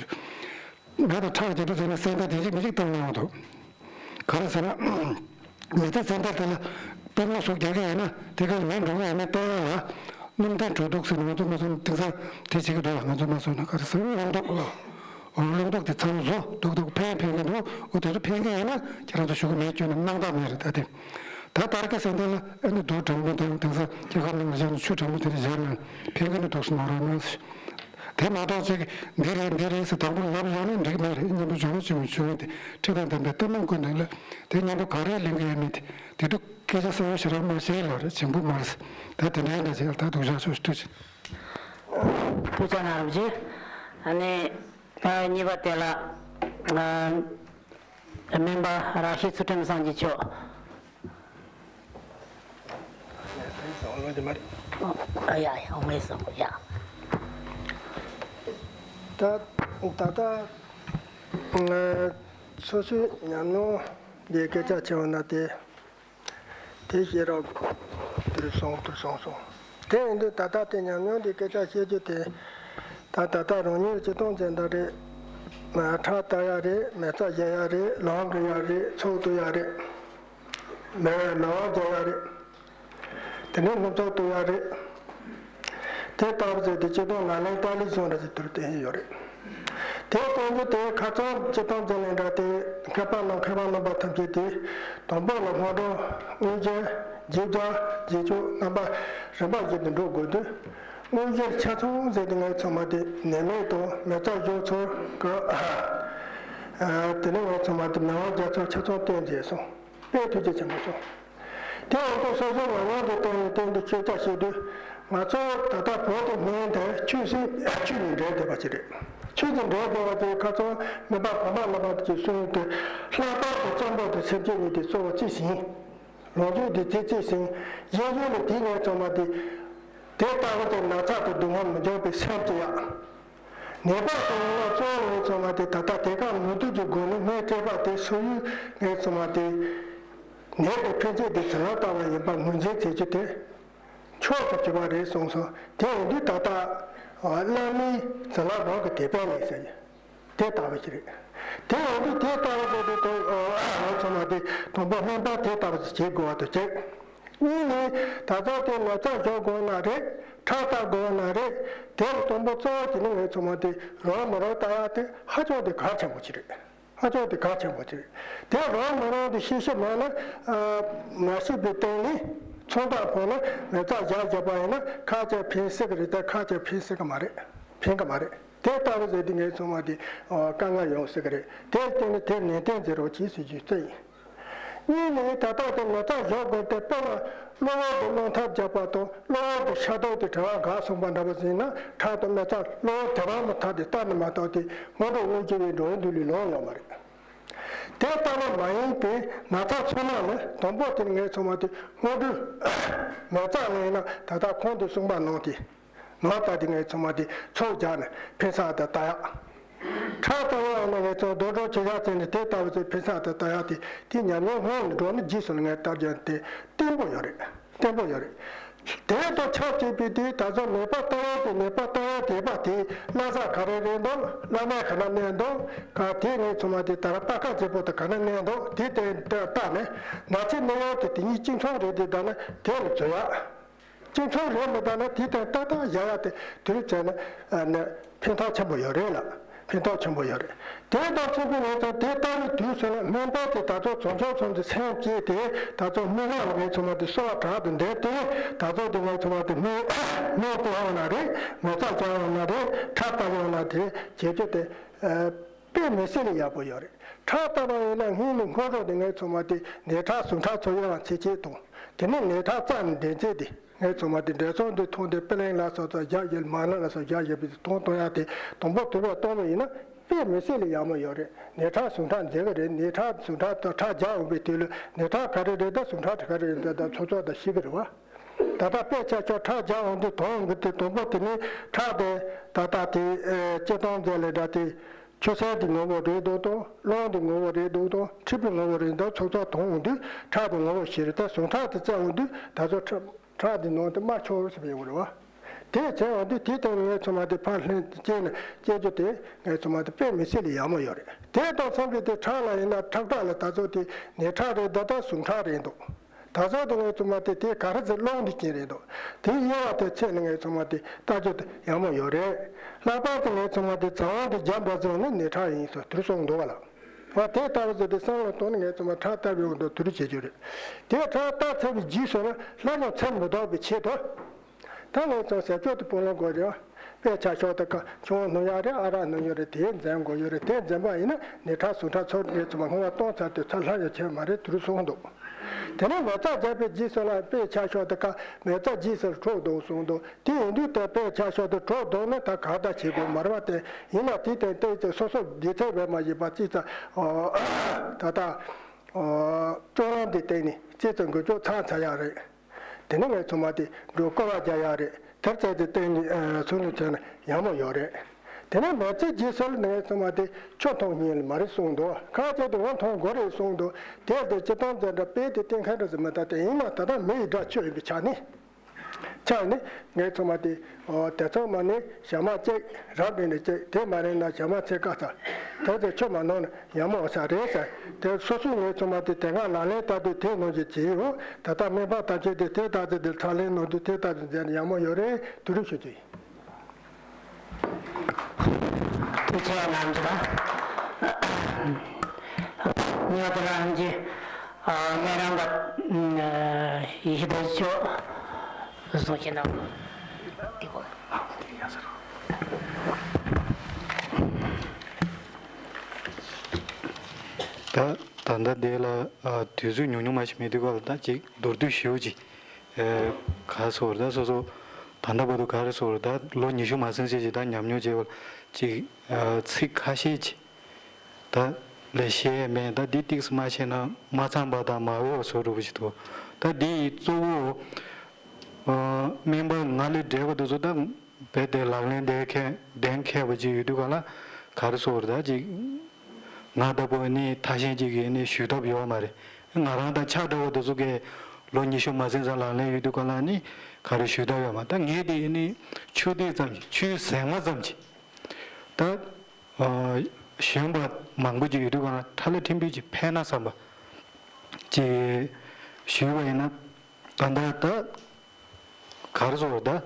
མེད་དང་ཁྲག་ཅིག་འདུག་ཟེར་ན་སེམས་ཐག་དེ་ཅིག་མི་ཅིག་བཏང་གནང་བ་འདུག་ག་རེ་ཟེར་ན། མི་ཚེ་སེམས་ཐག་དེ་ལ་པད་མ་ཟུག་རྒྱག་གི་ཡོད་ན་དེ་ག་ལ་མེ་འགྲོ་གི་ཡོད་ན་ལྟ་ཡ་ལ། སྣུམ་ཐན་དྲུག་འདུག་ཟེར་ན་ང་ཚོ་མ་སོང་དེང་སང་དེ་བྱེད་ཀྱི་འདུག་ང་ཚོ་མ་སོང་ན་ག་རེ་ཟེར་ན་རླུང་རྟོག་ཨོ་རླུང་རྟོག་དེ་ཚང་བཟོ་འདུག་འདུག་ཕན་ཕན་གྱི་འདུག་འོ་དེ་ཚོ་ཕན་གྱི་ཡོད་ན་ཁྱེད་རང་ཚོ་ཞུ་གི་མེད་སྐྱོན་ན་སྣང་དག་མེད་རེད། ད་དེ་ད་ལྟར་ཀ་སེང་ལྡེང་ལ་ཨ་ནི་རྡོ་དྲང་པོ་དང་དེང་སང་སྐྱེ་ཁམས་ནང་བཞག་ནས་ཆུ་དྲང་པོ་དེ་འདྲ་བཞག་ན་ཕན་གི་འདུག་སུ་མ་རེད་ན། དེ་མ་གཏོགས་ཅིག་འདི་རེད་འདི་རེད་ཟེར་དང་པོ་ལབ་བཞག་ན་འགྲིག་མེད་རེད། སྙན་པོ་འཇོན་པོ་ཆེན་པོ་བྱུང་བས་དེ་ཁྲིད་དང་ལྡན་པའི་ལྟད་མོ་ཀུན་ནས་ལ་དེ་སྙན་པོ་ག་རེ་ལེན་གི་ཡོད་མེད་དེ་དེ་དུ་སྐད་ཆ་གསལ་བོ་ཞེ་དྲག་མ་བཤད་ལ་རེད། བྱིང་པོ་མ་རེད། ད་དེ་འདྲའི་འདྲ་ཅིག་ད་འདུག་བཞག་ཆོག་ཐུགས་ཆེ། ཐུགས་ཆེ་གནང་རོགས་གྱིས། ཨ་ནི། ཨ་གཉིས་པ་དེ་ལ་ཨ་སྨན་པ་ར་ཤི་ཚུལ་ཁྲིམས་སངས་རྒྱས་མཆོག་ཨ་ཡ་ཡ་འོང་ངེས་སོང་ཡ། ད་ད་ལྟ་ང་སོ་སོའི་ཉམས་མྱོང་འདི་སྐད་ཆ་བྱས་པ་ན་དེ། དེ་ཤེས་རབ་དུར་སོང་དུར་སོང་སོང་། དེ་ཡིན་དུས་ད་ལྟ་དེ་ཉམས་མྱོང་འདི་སྐད་ཆ་བཤད་རྒྱུ་དེ། ད་ད་ལྟ་རང་ཉིད་སྤྱི་སྟངས་ཅན་དག་རེད། ཁྲག་ལྟ་ཡ་རེད། མེ་བཙའ་བཞེས་ཡ་རེད། ལམ་འགྲོ་ཡ་རེད། ཚོགས་གཏོང་ཡ་རེད། མེ་མེ་དབང་རྒྱག་ཡ་རེད། དེ་ནས་སློབ་ཚོགས་གཏོང་ཡ་རེད། དེ་ལྟ་བུ་བྱས་ཏེ་སྤྱི་སྟངས་ལག་ལེན་བསྟར་ལེགས་སོང་འདྲ་ཞིག་དུར་བསྟན་ཡོད་རེད། དེ་གཏོང་རྒྱུ་དེ་ཁ་ཚང་སྤྱི་སྟངས་ཅན་ལས་འདྲ་སྟེ་མཁས་པ་རྣམས་མཁས་པ་རྣམ་པ་ཐམས་ཅད་དེ་དང་པོ་ལ་སྔོན་འགྲོ་དངོས་གཞི་རྗེས་སྦྱར་རྗེས་འཇུག་རྣམ་པ་རིམ་པ་བཞིན་དུ་འགྲོ་དགོས་དུས། དངོས་གཞིར་ཆ་ཚང་ཟེར་ཏེ་ངས་ཚང་མ་དེ་ནད་མེད་དང་མེ་བཙའ་བཞུགས་ཚུལ་གི། དེ་ནས་ངས་ཚང་མ་དེ་མེ་དབང་རྒྱག་ཚུལ་ཆ་ཚང་བསྟན་མཛད་སོང་། དཔེ་ཐུགས་རྗེ་ཆེན་པོ་སོང་། དེ་འོག་ཏུ་སོ་སོའི་ངག་དབང་གི་སྟེང་ནས་སྟེང་དུ་ཤེས་བྱ་བྱེད་དུས། ང་ཚོ་ད་ལྟ་བོད་དུ་སྨན་དེ་ཆོས་སྲིད་ཆོས་ཀྱི་འབྲེལ་བསྡད་པ་ཅིག་རེད། ཆོས་ཀྱི་འབྲེལ་བསྡད་པ་དེ་ཁ་སང་སྨན་པ་གོང་མ་བླ་མ་དེ་གསུངས་ཡོད་དེ། ལྷག་པར་དུ་གཙང་པ་དང་སེམས་ཅན་གཉིས་དེ་གཙོ་བོ་རྩིས་ཟིན། ལོངས་སྤྱོད་དེ་རྩིས་རྩིས་ཟིན། གཞན་ཡོད་ལ་དེའི་ངས་ཚང་མ་དེ། དེ་ལྟ་བུ་དེ་ན་ཚ་དང་སྡུག་བསྔལ་མི་འབྱུང་བའི་སེམས་ཀྱི་ཡ། ནད་པ་དང་ཡང་ན་གཙོ་བོ་ངས་ཚང་མ་དེ་ད་ལྟ་དེ་ག་ནོར་དུས་ཀྱི་སྒོ་ནས་སྨན་སྤྲད་པ་དེ་སོ་ཡུལ་ངས་ཚང་མ་དེ། ནད་དང་ཕན་ཚུན་དེ་བྱིན་རླབས་ལྟ་བུ་ཡིན་པ་ངོས་འཛིན་བྱེད་རྒྱུ་དེ། མཆོག་ཏུ་གྱུར་པ་རེད་གསུངས་སོང་། དེ་ཡིན་དུས་ད་ལྟ། བླ་མའི་བྱིན་རླབས་རང་གི་དད་པས་ལས་ཟེར། དེ་ལྟ་བུ་ཞིག་རེད། དེ་ཡིན་དུས་དེ་ལྟ་བུ་ཟེར་དུས་དང་། ང་ཚོ་ལ་དེ་དང་པོ་སྨན་པ་དེ་ལྟ་བུ་ཞིག་བྱེད་དགོས་པ་དང་གཅིག་གཉིས་ནི་ད་ལྟ་དེ་ལོ་ཙཱ་བཞུགས་དགོས་ན་རེད། ཁྲག་ལྟ་དགོས་ན་རེད། དེ་ལ་དང་པོ་གཙོ་བོ་དེ་ནི་ངས་ཚང་མ་དེ་རོགས་མི་རོགས་ལྟ་ཡག་དེ་ཧ་ཅང་དེ་གལ་ཆེན་པོ་ཅིག་རེད། ཧ་ཅང་དེ་གལ་ཆེན་པོ་ཅིག་རེད། དེ་རོགས་མི་རོགས་དེ་ཤེས་ཤེས་མེད་ན། ཨ། མ་ཤེས་པའི་སྟེང་ནས་ཚོང་རྟགས་ཕོག་ན་མི་ཚ་བཞག་བཞག་པ་ཡིན་ན་ཁ་ཅིག་ཕན་སྲིད་ཀྱི་རེད། དེ་ཁ་ཅིག་ཕན་སྲིད་ཀྱི་མ་རེད། ཕན་གྱི་མ་རེད། དེ་ལྟ་བུ་ཟེར་དུས་ངས་ཚང་མ་དེ་དཀའ་ངལ་ཡོང་སྲིད་ཀྱི་རེད། དེར་བརྟེན་ནས་དེར་ནན་ཏན་མཛད་རོགས་གྱིས་ཟེར་རྒྱུའི་རྩིས་ཡིན། གཉིས་ནི་ད་ལྟ་དེ་ལོ་ཙཱ་བཞུགས་དགོས་དེ་དཔེ་ལ་གློ་བུར་དུ་རླུང་ཐག་བརྒྱབ་པ་དང་གློ་བུར་དུ་ཤ་དོག་དེ་བྲེལ་བ་འགག་སོང་པ་འདྲ་པོ་ཟིན་ན་ཁྲག་དང་མི་ཚ་གློ་བུར་དེ་རང་མི་ཐག་དེ་ལྟ་ནི་མ་གཏོགས་དེ་སྔོན་འགྲོ་དངོས་སྐྱེ་བའི་འགྲོ་བའི་འདུལ་ལུགས་ལོང་ཡོད་མ་རེད། དེ་ལྟ་བུ་མ་ཡིན་པའི་ན་ཚ་ཚང་མ་ལ་དང་པོ་དེ་ངས་ཚང་མ་དེ་སྔོན་འགྲོའི་མི་ཚ་ལ་ཡིན་ན་ད་ལྟ་ཁོང་དུ་གསུངས་པ་ནང་དེ། ནང་ལྟ་དེ་ངས་ཚང་མ་དེ་ཚོགས་རྒྱག་ནས་ཕན་ས་དེ་ལྟ་ཡག་ཁྲག་ལྟ་ཡག་ཡིན་ན་ངས་ཚང་རྡོ་གྲོགས་ཆེ་ཤ་བཙལ་ནས་དེ་ལྟ་བུ་ཚོས་ཕན་ས་དེ་ལྟ་ཡག་དེ་དེ་ཉམས་མྱོང་སྔོན་ལ་འགྲོ་ནས་རྗེས་སུ་ངས་ལྟ་རྒྱུ་དེ་བརྟན་པོ་ཡོད་རེད། བརྟན་པོ་ཡོད་རེད། དེ་དང་ཆབས་ཅིག་པའི་དུས་ད་ཚོ་ནད་པ་ལྟ་ཡག་དེ་ནད་པ་ལྟ་ཡག་དེ་པ་དེ་བླ་གཟའ་ག་རེ་རེད་འདུག་བླ་མ་ག་ན་གནས་འདུག་ག་དེ་ངས་ཚང་མ་དེ་ད་ར་པ་ཀ་བརྗེ་པོ་དེ་ག་ན་གནས་འདུག་དེ་དེ་ལྟ་ནས་ན་ཚའི་གནས་ཡག་དེ་དེ་གཉིས་གཅིག་མཚུངས་རེད་དེ་ད་ན་དེ་ལ་འཛུལ་ཡག་གཅིག་མཚུངས་རེད་མི་ལྟ་ན་དེ་དང་ཏག་ཏག་བཞག་ཡག་དེ་དུས་བྱས་ན་ནི་ཕན་ཐོགས་ཆེན་པོ་ཡོད་རེད་ལ། ཕན་ཐོགས་ཆེན་པོ་ཡོད་རེད། དེ་དང་མཚུངས་པའི་ངས་ཚང་དེ་ལྟ་བུའི་དུས་སུ་ལ་སྨན་པ་དེ་ད་ཚོ་བྱང་ཆུབ་སེམས་དེ་སེམས་བསྐྱེད་དེ་ད་ཚོ་སྨན་བླ་ལ་ངས་ཚང་མ་དེ་གསོལ་བ་དྲག་ཏུ་འདེབས་ཏེ་ད་ཚོ་དེ་ངས་ཚང་མ་དེ་སྨན་སྨན་སྟེར་ཡོང་ན་རེད། མི་ཚ་བྱ་ཡོང་ན་རེད། ཁྲག་བལྟ་ཡོང་ན་དེ་བྱེད་རྒྱུ་དེ་དཔེ་མི་སྲིད་ལ་ཡག་པོ་ཡོད་རེད། ཁྲག་བལྟ་བ་ཡིན་ན་སྔོན་ནས་སྔོན་རོགས་དེ་ངས་ཚང་མ་དེ་ནད་ཁྲག་ཟུངས་ཁྲག་ཚོ་དབྱེ་བ་ཕྱེ་ཆེད་དང་དེ་ནས་ནད་ཁྲག་རྩ་ནས་འདྲེན་ཚད་དེ། ངས་ཚང་མ་དེ་འབྲས་ཚོགས་འདི་ཐོག་འདི་པི་ལིང་ལ་སོགས་ཚོ་བཞག་ཡོད། མ་ལ་ལ་སོགས་བཞག་ཡོད་པའི་དོན་གཏོང་ཡག་དེ་དང་པོ་དུས་བབ་གཏོང་བ་ཡིན་ན་དཔེ་མི་སྲིད་ལ་ཡག་མོ་ཡོད་རེད། ནད་ཁྲག་ཟུངས་ཁྲག་འཛེག་གི་རེད། ནད་ཁྲག་ཟུངས་ཁྲག་དང་ཁྲག་རྒྱག་འོང་པའི་དུས་ལ་ནད་ཁྲག་ག་རེ་རེད་ད་ཟུངས་ཁྲག་ག་རེ་རེད་ད་ཚོད་ཚོད་ད་ཤེས་གི་རེད་བ། ད་ལྟ་དཔེ་ཆ་ཁྱོད་ཁྲག་རྒྱག་འོང་དུས་དོན་འོང་གི་དེ་དང་པོ་དེ་ནི་ཁྲག་དེ་ད་ལྟ་དེ་སྤྱིར་བཏང་མཛད་ལས་འདྲ་དེ། ཆུ་སེར་དེ་ངོ་བོ་རེད་འདུག་དང་། རླུང་དེ་ངོ་བོ་རེད་འདུག་དང་། མཁྲིས་པའི་ངོ་བོ་རེད་འདུག་ཚོགས་ཚོགས་དང་འོང་དུས་ཁྲག་དེ་ངོ་བོ་ཞིག་རེད། ད་ཟུངས་ཁྲག་དེ་བཙལ་འོང་དུས་ད་ཚོ་ཁྲག་ཁྲག་དེ་ནང་དུ་མ་ཆོག་ཟེར་བའི་འོ་རེད་བ། དེ་བཙལ་འོང་དུས་དེ་ལྟར་ངས་ཚང་མ་དེ་ཕར་ལྷན་དུ་བཅད་ནས་བཅད་རྒྱུ་དེ་ངས་ཚང་མ་དེ་དཔེ་མི་སྲིད་ལ་ཡག་མོ་ཡོད་རེད། དེ་དང་མཚུངས་པའི་དེ་ཁྲག་ལ་ཡིན་ན་ཁྲག་ཁྲག་ལ་ད་ཚོ་དེ་ནད་ཁྲག་རེད་འདུག་ད་ཟུངས་ཁྲག་རེད་འདུག་ད་ཚོ་དེ་ངས་ཚང་མ་དེ་དེ་ག་རེ་ཟེར་རླུང་དེ་ཅན་རེད་འདུག་དེ་དབྱེ་བ་དེ་ཕྱེ་ནས་ངས་ཚང་མ་དེ་ལྟ་རྒྱུ་དེ་ཡག་མོ་ཡོད་རེད། ལྷག་པར་དུ་ངས་ཚང་མ་དེ་རྩ་བ་དེ་རྒྱབ་འབའ་ཚོ་ནི་ནད་ཁྲག་ཡིན་ཟེར་དུས་གསུངས་འདུག་བ་ལ། བ་དེ་ལྟ་བུ་ཟེར་དེ་བསམ་བློ་གཏོང་ནས་ངས་ཚང་མ་ཁྲག་ལྟ་བའི་འོག་ཏུ་དུས་བྱེད་རྒྱུ་རེད། དེ་ཁྲག་ལྟ་ཚར་བའི་རྗེས་སུ་ལ་སླར་ཡང་ཚེ་མི་ལྡོག་པའི་ཆེད་དུ། ད་ངས་ཚང་ཟས་སྤྱོད་དུ་སྤོ་ལོ་དགོས་རེད། དཔེ་ཆ་ཤོག་དེ་ཀ་ཆུང་བ་སྣུམ་ཡག་རེད། ཨ་རག་སྣུམ་ཡོད་རེད། དེ་འཛེམ་དགོས་ཡོད་རེད། དེ་འཛེམ་པ་ཡིན་ན་ནི་ཁྲག་ཟུངས་ཁྲག་ཚོར་ངས་ཚང་མ་སྔོན་མ་གཏོང་ཚར་དུས་ཚ་སླར་ཡང་ཆེ་མ་རེད་དུས་གསུངས་འདུག་དེ་ནས་ལོ་ཙཱ་བརྒྱབ་པའི་རྗེས་སུ་ལ་དཔེ་ཆ་ཤོག་དེ་ཀ་མི་ཚ་རྗེས་སུ་གྲོགས་དང་གསུངས་འདུག་དེ་ཡིན་དུས་དེ་དཔེ་ཆ་ཤོག་དེ་གྲོགས་དང་ནི་ད་ག་ད་བྱེད་དགོས་མ་རེད་བ། དེ་ཡིན་ན་དེ་དེ་ལྟའི་ཚེ་སོ་སོ་སྡེ་ཚན་བས་མ་ཡིན་པ་ཅི་ཙ་ད་ལྟ་སྤྱོད་ལམ་དེ་བསྟན་ནས་ཅི་ཙ་འགུལ་སྐྱོད་ཚང་ཚ་ཡག་རེད། དེ་ནས་ངས་ཚང་མ་དེ་འགྲོ་སྐོར་བ་རྒྱག་ཡག་རེད། དེར་བཙལ་ཏེ་བསྟན་ནས་ཚུར་ནས་བཙལ་ན་ཡག་མོ་ཡོད་རེད། དེ་ནས་མི་ཚེ་རྗེས་སུ་ལ་ངས་ཚང་མ་དེ་ཆུ་འཐུང་སྙིང་ལ་མ་རེད་གསུངས་འདུག་ཁ་ཆེ་དེ་འོ་འཐུང་དགོས་རེད་གསུངས་འདུག་དེ་དེ་སྤྱིར་བཏང་འཛིན་གྲྭ་དཔེ་དེ་བསྟན་མཁན་འདྲ་ཟེར་མི་ད་དེ་ཡིན་ན་ད་ལྟ་མི་ཡི་དགྲ་ཆོས་ཡིན་པའི་ཆ་ནས། ཆ་ནས་ངས་ཚང་མ་དེ་དེ་ཚང་མ་ནས་ཞག་མ་གཅིག་རབ་བྱས་ནས་གཅིག་དེ་མ་རེད་ན་ཞག་མ་ཚེ་ཀ་ཚ་དེ་ཚོ་ཆུ་མ་ནོར་ན་ཡག་མོ་ས་རེད་ཟེར། དེ་སོ་སོས་ངས་ཚང་མ་དེ་དེ་སྔ་ལག་ལེན་བསྟར་དུས་དེ་ནང་བཞིན་བྱས་ཡོད། ད་ལྟ་སྨན་པ་ཐམས་ཅད་དེ་དེ་ལྟ་ཚེ་དེ་ཚ་ལེན་གནང་དུས་དེ་ལྟ་ཚེ་མཛད་ན་ཡག་མོ་ཡོད་རེད། དུ་རུ་ཞུ་རྒྱུ་ཡིན། ཐུགས་རྗེ་གནང་། ཉོ་དེ་རང་གི་ཨ་ནེ་རང་ག་ཡི་ཤི་དོ་ཅོ་བཟུང་ཁྱེད་ནང་དེ་གོ། ད་ད་ལྟ་དེ་ལ་དུས་ཚོད་ཉུང་ཉུང་མ་ཞིག་མེད་དུས་ག་ལ་ད་ཅིག་མདོར་བསྡུས་ཞུ་ཅིག་ག་སོ་ར་ད་སོ་སོ་ད་ལྟ་བར་དུ་ག་རེ་སོ་ར་ད་ལོ་ཉི་ཤུ་མ་ཟིན་ཟིན་ཅིག་ད་ཉམས་མྱོང་བྱས་པ་ཅིག་ཚིག་ཁ་ཤས་ཅིག་ད་ལས་བཤད་མེད། ད་འདི་ཏིག་ཙམ་མ་བཤད་ན་མ་ཚང་པ་དང་མ་འོས་པ་བཟོ་འགྲོ་བ་ཞིག་འདུག་ད་འདི་ཡི་གཙོ་བོ་སྨན་པ་ང་ལས་བགྲེས་པ་དེ་ཚོ་ད་རྦད་དེ་ལག་ལེན་ལྡན་མཁན་ལྡན་མཁས་པ་ཅིག་ཡོད་དུས་ག་ལ་ག་རེ་བཟོ་བར་ད་ཅིག་ང་ལྟ་བུ་ནི་ཐ་ཞན་ཅིག་གིས་ནི་ཞུ་ཐབས་ཡོད་མ་རེད། ང་རང་དང་ཆ་འདྲ་བ་དེ་ཚོ་གིས་ལོ་ཉི་ཤུ་མ་ཟིན་ཙམ་ལག་ལེན་ཡོད་དུས་ག་ལ་ནི་ག་རེ་ཞུ་ཐབས་ཡོད་མ། ད་ངས་དེ་ནི་ཆུ་ཐིགས་ཙམ་ཞིག་ཆུའི་ཟེགས་མ་ཙམ་ཞིག་ད་གཞོན་པ་མང་པོ་ཅིག་ཡོད་དུས་ག་ལ་ཁྲ་ལ་ཕྲན་བུ་ཅིག་ཕན་ན་བསམ་པ་ཅིག་ཞུས་པ་ཡིན་ན། ད་ལྟ་ད་ག་རེ་ཟེར་ད།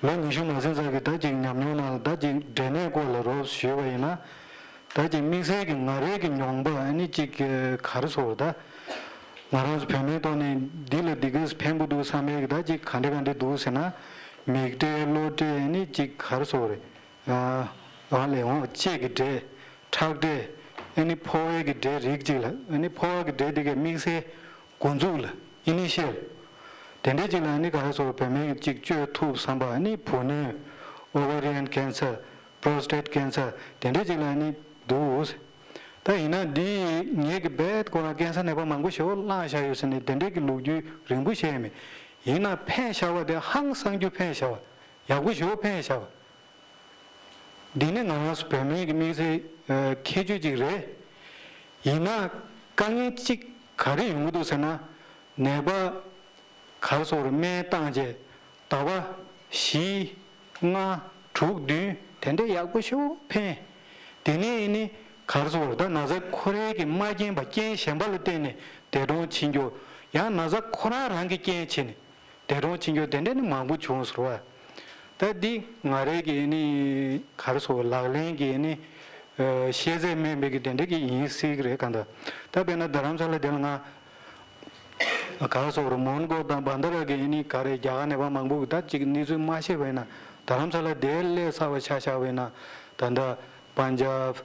ལོ་ཉི་ཤུ་མ་ཟིན་ཙམ་གྱི་ད་ཅིག་ཉམས་མྱོང་ནང་ལ་ད་ཅིག་འབྲས་ནད་སྐོར་ལ་རོབ་ཞུས་པ་ཡིན་ན། ད་ཅིག་དམིགས་བསལ་གྱི་ང་རའི་གི་མྱོང་པ་ཨ་ནི་ཅིག་ག་རེ་ཟེར་ད། ང་རང་ཚོ་བོད་མིའི་ཐོག་ནས་འདི་ལ་འདི་གས་ཕན་པོ་འདུག་བསམ་པའི་གི་ད་ཅིག་ག་འདྲ་ག་འདྲ་འདུག་ཟེར་ན། མིག་འབྲས་གློ་འབྲས་ཨ་ནི་ཅིག་ག་རེ་ཟེར་རེད། ཨ་ལས་འོང་ལྕེ་གི་འབྲས། ཁྲག་འབྲས། ཨ་ནི་ཕོ་བའི་གི་འབྲས་རིགས་གཅིག་ལ་ཨ་ནི་ཕོ་བ་གི་འབྲས་དེ་གའི་དམིགས་བསལ་འགོ་འཛུགས་ལ་ཨི་ནི་ཤལ། དེ་འདྲའི་གཅིག་ལ་ཨ་ནི་ག་རེ་ཟེར་བོད་སྨན་གྱི་གཅིག་བཅོས་ཐུབ་བསམ་པ་ཨ་ནི་བུ་སྣོད། Ovarian cancer, prostate cancer དེ་འདྲའི་གཅིག་ལ་ཨ་ནི་འདུག། ད་ཡིན་ན་འདི་ངེད་ཀྱི་རྦད་ཁོ་རང་ཀན་སར་ནད་པ་མང་པོ་ཞེ་པོ་བླངས་བཞག་ཡོད་ཟེར་ནས་དེ་འདྲའི་གི་ལོ་རྒྱུས་རིང་པོ་བཤད་མེད། ཡིན་ན་ཕན་བཞག་པ་དེ་ཧང་སང་རྒྱུ་ཕན་བཞག་པ། ཡག་པོ་ཞེ་པོ་ཕན་བཞག་པ། འདི་ནི་ང་རང་ཚོ་བོད་སྨན་གྱི་དམིགས་བསལ་ཁྱད་ཆོས་ཅིག་རེད། ཡིན་ན་དཀའ་ངལ་གཅིག་ག་རེ་ཡོང་གི་འདུག་ཟེར་ན། ནད་པ་ག་རེ་ཟེར་སྨན་བཏང་རྗེས་ཟླ་བ་བཞི། ལྔ། དྲུག་བདུན་དེ་འདྲའི་ཡག་པོ་ཞེ་པོ་ཕན། དེ་ནས་ནི་ག་རེ་ཟེར་ད་ན་ཚ་ཁོ་རའི་གི་མ་རྐྱེན་པ་རྐྱེན་གཞན་པ་ལ་བརྟེན་ནས་འདས་གྲོངས་ཕྱིན་རྒྱུ། ཡང་ན་ཚ་ཁོ་རང་རང་གི་རྐྱེན་བྱས་ནས། འདས་གྲོངས་ཕྱིན་རྒྱུ་དེ་འདྲ་ནི་མང་པོ་བྱུང་ཟེར་བ། ད་འདི་ང་རའི་གི་ནི་ག་རེ་ཟེར་ལག་ལེན་གྱི་ནི་ཤེས་ཚད་དམན་པའི་གི་དེ་འདྲ་གི་ཡིན་སྲིད་གི་རེད་གང་ལྟར། ད་དཔེར་ན་རྡ་རམ་ས་ལ་དེ་ལ་ང་ག་རེ་ཟེར་མོན་གྷོ་དང་བན་ད་ར་གི་ནི་ག་རེ་རྒྱ་གར་ནད་པ་མང་པོ་གི་ད་ཅིག་གནས་ཚུལ་མ་ཤེས་པ་ཡིན་ན་རྡ་རམ་ས་ལ་དེ་སླེབས་ཚར་བ་ཆ་བཞག་པ་ཡིན་ན། ད་ལྟ་པན་ཇབ།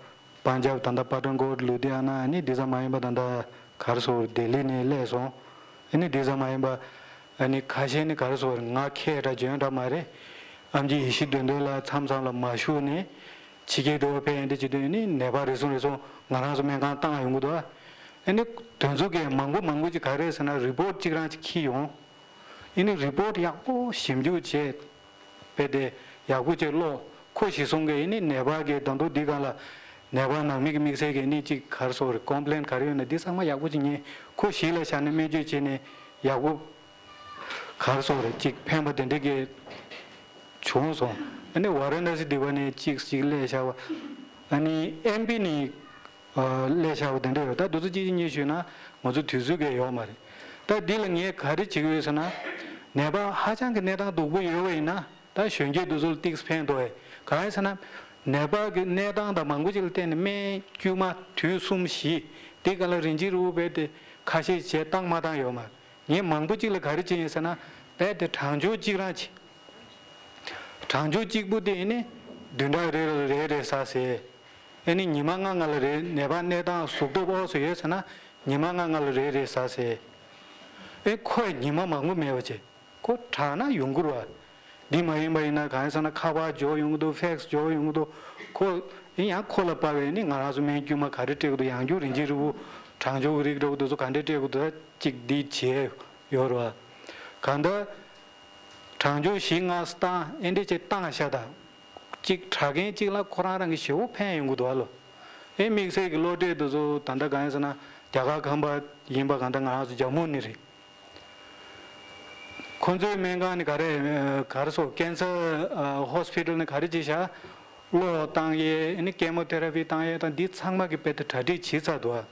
པན་ཇབ་ད་ལྟ་པ་ཐན་ཀོཊ་ལུ་དྷི་ཡ་ན་ཨ་ནི་འདི་ཙམ་མ་ཡིན་པ་ད་ལྟ་ག་རེ་ཟེར་ལྡི་ལི་ནས་སླེབས་སོང་། ཨ་ནི་འདི་ཙམ་མ་ཡིན་པ་ཨ་ནི་ཁ་ཤས་ནི་ག་རེ་ཟེར་ང་ཁྱེད་འདྲ་འཇོན་འདྲ་མ་རེད། ཨེམ་ཆི་ཡེ་ཤེས་དོན་ལྡན་ལགས་མཚམས་མཚམས་ལ་མ་བཞུགས་ནས་ཕྱི་རྒྱལ་དུ་ཕེབས་ཡིན་དེ་བྱེད་དུས་ནི་ནད་པ་རེ་ཟུང་རེ་ཟུང་ང་རང་ཚོ་སྨན་ཁང་བཏང་ཡོང་གི་འདུག། ཨ་ནི་དོན་ཚུལ་གལ་མང་པོ་མང་པོ་ཅིག་ག་རེ་ཟེར་ན་རི་པོཊ་གཅིག་རང་ཅིག་འཁྱེར་ཡོང་། ཨ་ནི་རི་པོཊ་ཡག་པོ་ཞིབ་འཇུག་བྱས། དཔེ་དེ་ཡག་པོ་ཅིག་ཀློག། ཁོ་གཞི་བཟུང་གི་ཨ་ནི་ནད་པ་གི་ད་དུང་འདི་སྒང་ལ་ནད་པ་ནང་མི་གི་དམིགས་བསལ་གྱི་ཨ་ནི་ཅིག་ག་རེ་ཟེར་རེད་ཀོམ་པི་ལེན་ག་རེ་ཡོད་ན་འདི་ཚང་མ་ཡག་པོ་ཅིག་ཉན། ཁོ་གཞི་ལ་བཞག་ནས་སྨན་བཅོས་བྱས་ནས་ཡག་པོ་ག་རེ་ཟེར་རེད་ཅིག་ཕན་པ་དེ་འདྲ་གི་བྱུང་སོང་། ཨ་ནི་ཝ་ར་ཎ་སི་འདི་བ་ནས་ཅིག་ཅིག་སླེབས་བཞག་པ། ཨ་ནི་ཨེམ་པི་ནས་སླེབས་བཞག་པ་དེ་འདྲ་ཡོད། ད་འདི་ཚོ་གཅིག་གཉིས་ཞུས་ན་ང་ཚོ་དུས་ཚོད་ཀྱི་ཡོད་མ་རེད། ད་འདི་ལ་ངས་ག་རེ་བྱེད་ཀྱི་ཡོད་ཟེར་ན། ནད་པ་ཧ་ཅང་གི་གནས་སྟངས་སྡུག་པོ་ཡོད་པ་ཡིན་ན་ད་གཞོན་སྐྱེས་འདི་ཚོ་ལ་ཏིག་ཙམ་ཕན་ཐོགས་ཡོད། གང་ཡིན་ཟེར་ན། ནད་པ་གི་གནས་སྟངས་དང་མང་པོ་ཅིག་ལ་བརྟེན་ནས་སྨན་དཀྱུས་མ་དུས་གསུམ་བཞི། དེ་ག་ལ་རིན་ཆེན་རིལ་བུ་རྦད་དེ་ཁ་ཤས་བྱས་བཏང་མ་བཏང་ཡོད་མ་རེད། ངས་མང་པོ་ཅིག་ལ་ག་རེ་བྱས་ཡིན་ཟེར་ན། རྦད་དེ་གྲང་སྦྱོར་གཅིག་རང་བྱས། གྲང་སྦྱོར་གཅིག་པུ་དེ་ནི་བདུན་ཕྲག་རེ་ལ་རེ་རེ་ཟ་ཟེར། ཨེ་ནི་ཉི་མ་ལྔ་ལྔ་ལ་རེ་ནད་པ་གནས་སྟངས་ཟུག་སྟོབས་ཨོ་སོ་ཡོད་ཟེར་ན་ཉི་མ་ལྔ་ལྔ་ལ་རེ་རེ་ཟ་ཟེར། ཨེ་ཁོས་ཉི་མ་མང་པོ་མེད་པ་བྱས། ཁོ་དྲག་ན་ཡོང་གི་རེད་བ། འདི་མ་ཡིན་པ་ཡིན་ན་གང་ཡིན་ཟེར་ན་ཁ་པར་འབྱོར་ཡོང་གི་འདུག་ཕེག་སི་འབྱོར་ཡོང་གི་འདུག་ཁོ་ཡིན་ཡང་ཁོ་ལ་དཔག་པའི་ནི་ང་རང་ཚོ་སྨན་དཀྱུས་མ་ག་རེ་སྤྲད་གི་འདུག་ཡང་རྒྱུ་རིན་ཆེན་རིལ་བུ་གྲང་སྦྱོར་གི་རིགས་འདྲ་བོ་འདི་ཚོ་ག་འདྲས་སྤྲད་གི་འདུག་ཅིག་འདི་བྱས་ཡོད་རེད་བ། གང་ལྟར། གྲང་སྦྱོར་བཞི་ལྔ་བཏང་ཨེ་འདྲས་ཅིག་བཏང་ཤག་དང་། གཅིག་དྲག་མཁན་གཅིག་ལ་ཁོ་རང་རང་གི་ཞེ་པོ་ཕན་ཡོང་གི་འདུག་ཨ་ལོ། ཨེ་དམིགས་བསལ་གྱི་གློ་འབྲས་འདི་ཚོ་ད་ལྟ་གང་ཡིན་ཟེར་ན་རྒྱ་གར་ཁམས་པ་ཡིན་པ་གང་ལྟར་ང་རང་ཚོ་ཇམ་མུ་ནས་རེད། ཁོ་ཚོའི་སྨན་ཁང་ནས་ག་རེ་ག་རེ་ཟེར་ཀན་སར་ཧོ་སི་པི་ཊལ་ནས་ག་རེ་བྱས་ཤག་གློ་བཏང་ཡས་ཨེ་ནི་ཀེ་མོ་ཐེ་ར་པི་བཏང་ཡས་དང་འདི་ཚང་མ་གི་དཔེ་དེ་གྲ་སྒྲིག་བྱས་ཚར་འདུག་ཨ།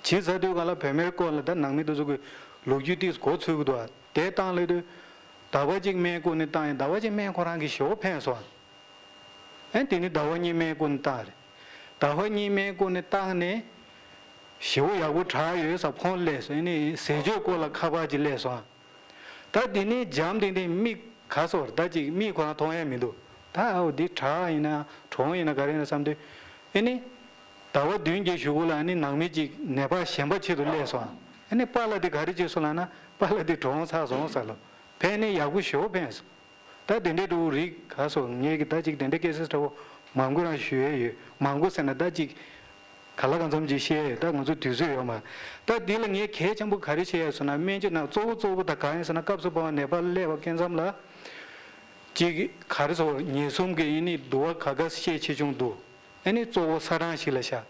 བྱས་ཚར་དུས་ག་ལ་བོད་སྨན་སྐོར་ལ་ད་ནང་མི་འདི་ཚོ་གི་ལོ་རྒྱུས་ཏིས་གོ་ཚོད་གི་འདུག་ཨ། དེ་བཏང་སླེབས་དུས། ཟླ་བ་གཅིག་སྨན་བསྐུར་ནས་བཏང་ཡིན་ཟླ་བ་གཅིག་སྨན་ཁོ་རང་གིས་ཞེ་པོ་ཕན་སོང་། ཨེ་དེ་ནི་ཟླ་བ་གཉིས་སྨན་བསྐུར་ནས་བཏང་རེད། ཟླ་བ་གཉིས་སྨན་བསྐུར་ནས་བཏང་ནས། ཞེ་པོ་ཡག་པོ་དྲག་ཡོད་ས་ཕོན་སླེབས་སོང་ཨེ་ནི་ཟས་སྤྱོད་སྐོར་ལ་ཁ་པར་ཅིག་སླེབས་སོང་། ད་དེ་ནས་འཇམ་ཐིང་ཐིང་མིག་ག་སོར་ད་ཅིག་མིག་ཁོ་རང་མཐོང་ཡ་མི་འདུག་ད་ཨའོ་འདི་དྲག་ཡིན་ན་གྲོངས་ཡིན་ན་ག་རེ་ཡིན་ན་བསམ་དུས། ཨེ་ནི། ཟླ་བ་བདུན་གྱི་གཞུག་གུ་ལ་ནི་ནང་མི་གཅིག་ནད་པ་གཞན་པ་ཆེད་དུ་སླེབས་སོང་། ཨ་ནི་པཱ་ལགས་དེ་ག་རེ་བྱས་སོང་ལབ་ན་པཱ་ལགས་དེ་གྲོངས་ཚར་སོང་ཟེར་ལོ། ཕན་ནི་ཡག་པོ་ཞེ་པོ་ཕན་སོང་། ད་དེ་འདྲའི་འགྲོ་རིགས་ག་སོང་ངས་ཀྱི་ད་ཅིག་དེ་འདྲའི་སྐད་ཆ་འདྲ་བོ་མང་པོ་རང་ཞུ་ཡས་ཡོད་མང་པོ་ཟེར་ན་ད་ཅིག་ག་ལ་གང་འཚམ་ཅིག་བཤད་ཡས་ད་ང་ཚོ་དུས་ཚོད་ཡོད་མ་ད་འདི་ལ་ངས་གལ་ཆེན་པོ་ག་རེ་བྱས་ཡས་སོང་ན་སྨན་བཅོས་ནང་གཙོ་བོ་གཙོ་བོ་ད་གང་ཡིན་ཟེར་ན་སྐབས་སུ་བབས་པ་ནད་པ་སླེབས་པ་སྐབས་མཚམས་ལ། གཅིག་ག་རེ་ཟེར་ཉེན་སྲུང་གི་ཨེ་ནི་དུ་བ་ག་ག་ཤས་ཆེ་ཆུང་འདུག་ཨེ་ནི་གཙོ་བོ་ས་གྲངས་གཞི་ལ་བཞག་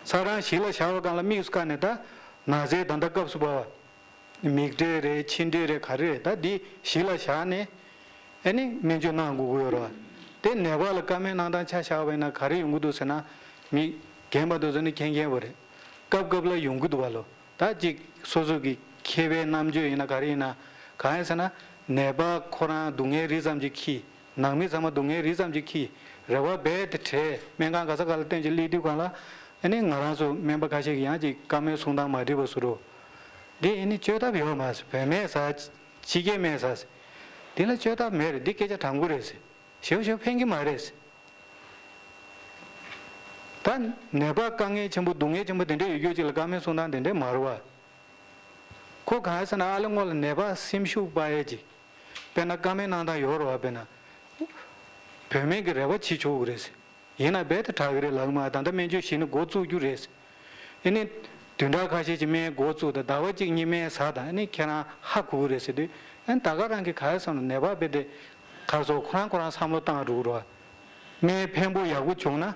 ས་གྲངས་གཞི་ལ་བཞག་པ་གང་ལ་དམིགས་སུ་བཀར་ནས་ད་ན་ཚའི་ད་ལྟ་སྐབས་སུ་བབས་པ། མིག་འབྲས་རེད་མཆིན་འབྲས་རེད་ག་རེ་རེད་ད་འདི་གཞི་ལ་བཞག་ནས་ཨེ་ནི་སྨན་བཅོས་གནང་དགོས་ཀྱི་ཡོད་རེད་བ། དེ་ནད་པ་ལ་བཀའ་མོལ་གནང་སྟངས་ཆ་བཞག་པ་ཡིན་ན་ག་རེ་ཡོང་གི་འདུག་ཟེར་ན་མི་རྒན་པ་དེ་ཚོ་ནི་མཁྱེན་མཁྱེན་པ་རེད། སྐབས་སྐབས་ལ་ཡོང་གི་འདུག་བ་ལོ། ད་ཅིག་སོ་སོ་གི་མཁས་པའི་རྣམ་དཔྱོད་ཡིན་ན་ག་རེ་ཡིན་ན། གང་ཡིན་ཟེར་ན། ནད་པ་ཁོ་རང་སྡུག་བསྔལ་རིགས་ཙམ་ཅིག་འཁྱེར། ནང་མི་ཚང་མ་སྡུག་བསྔལ་རིགས་ཙམ་ཅིག་འཁྱེར། རེ་བ་རྦད་དེ་བྲལ། སྨན་ཁང་ག་ས་ག་ལ་སྟོན་ཅིག་སླེབས་དུས་སྒང་ལ། ཨ་ནི་ང་རང་ཚོ་སྨན་པ་ཁ་ཤས་ཀྱིས་ཡང་ཅིག་བཀའ་མོལ་གསུང་སྟངས་མ་འགྲིག་པ་བཟོ་འདྲ། འདི་ཨ་ནི་བཅོས་ཐབས་ཡོད་མ་རེད་ཟེར། བོད་སྨན་ཟ། ཕྱི་རྒྱལ་སྨན་ཟ་ཟེར། འདི་ལ་བཅོས་ཐབས་མེད་རེད། འདི་སྐད་ཆ་དྲང་པོ་རེད་ཟེར། ཞེའུ་ཞེའུ་ཕན་གྱི་མ་རེད་ཟེར། ད་ནད་པ་དཀའ་ངལ་ཆེན་པོ་སྡུག་བསྔལ་ཆེན་པོ་དེ་འདྲ་ཡོད་རྒྱུ་ཅིག་ལ་བཀའ་མོལ་གསུང་སྟངས་དེ་འདྲ་མ་རེད་བ། ཁོ་གང་ཡིན་ཟེར་ན། ཨ་ལེ་སྔོན་ལ་ནད་པ་སེམས་ཤུགས་སྤར་ཡས་ཅིག་དཔེར་ན་བཀའ་མོལ་གནང་སྟངས་ཡོད་རེད་བ། དཔེར་ན། བོད་སྨན་གྱི་རེ་བ་བྱེད་ཆོག་གི་རེད་ཟེར། ཡིན་ན་རྦད་དེ་དྲག་གི་རེད་ལབ་མ། ད་ལྟ་སྨན་བཅོས་བྱས་ནས་འགོ་བཙུགས་རྒྱུ་རེད་ཟེར། ཨ་ནི་བདུན་ཕྲག་ཁ་ཤས་ཀྱི་སྨན་འགོ་བཙུགས་དང་། ཟླ་བ་གཅིག་གཉིས་སྨན་ཟ་དང་། ཨ་ནི་ཁྱེད་རང་ཧ་གོ་གི་རེད་ཟེར་དུས། ཨ་ནི་ད་ག་རང་གི་ག་རེ་བསམ་ན། ནད་པ་རྦད་དེ་ག་རེ་ཟེར། ཁོ་རང་ཁོ་རང་བསམ་བློ་བཏང་འགྲོ་གི་རེད་བ། སྨན་ཕན་པོ་ཡག་པོ་བྱུང་ན།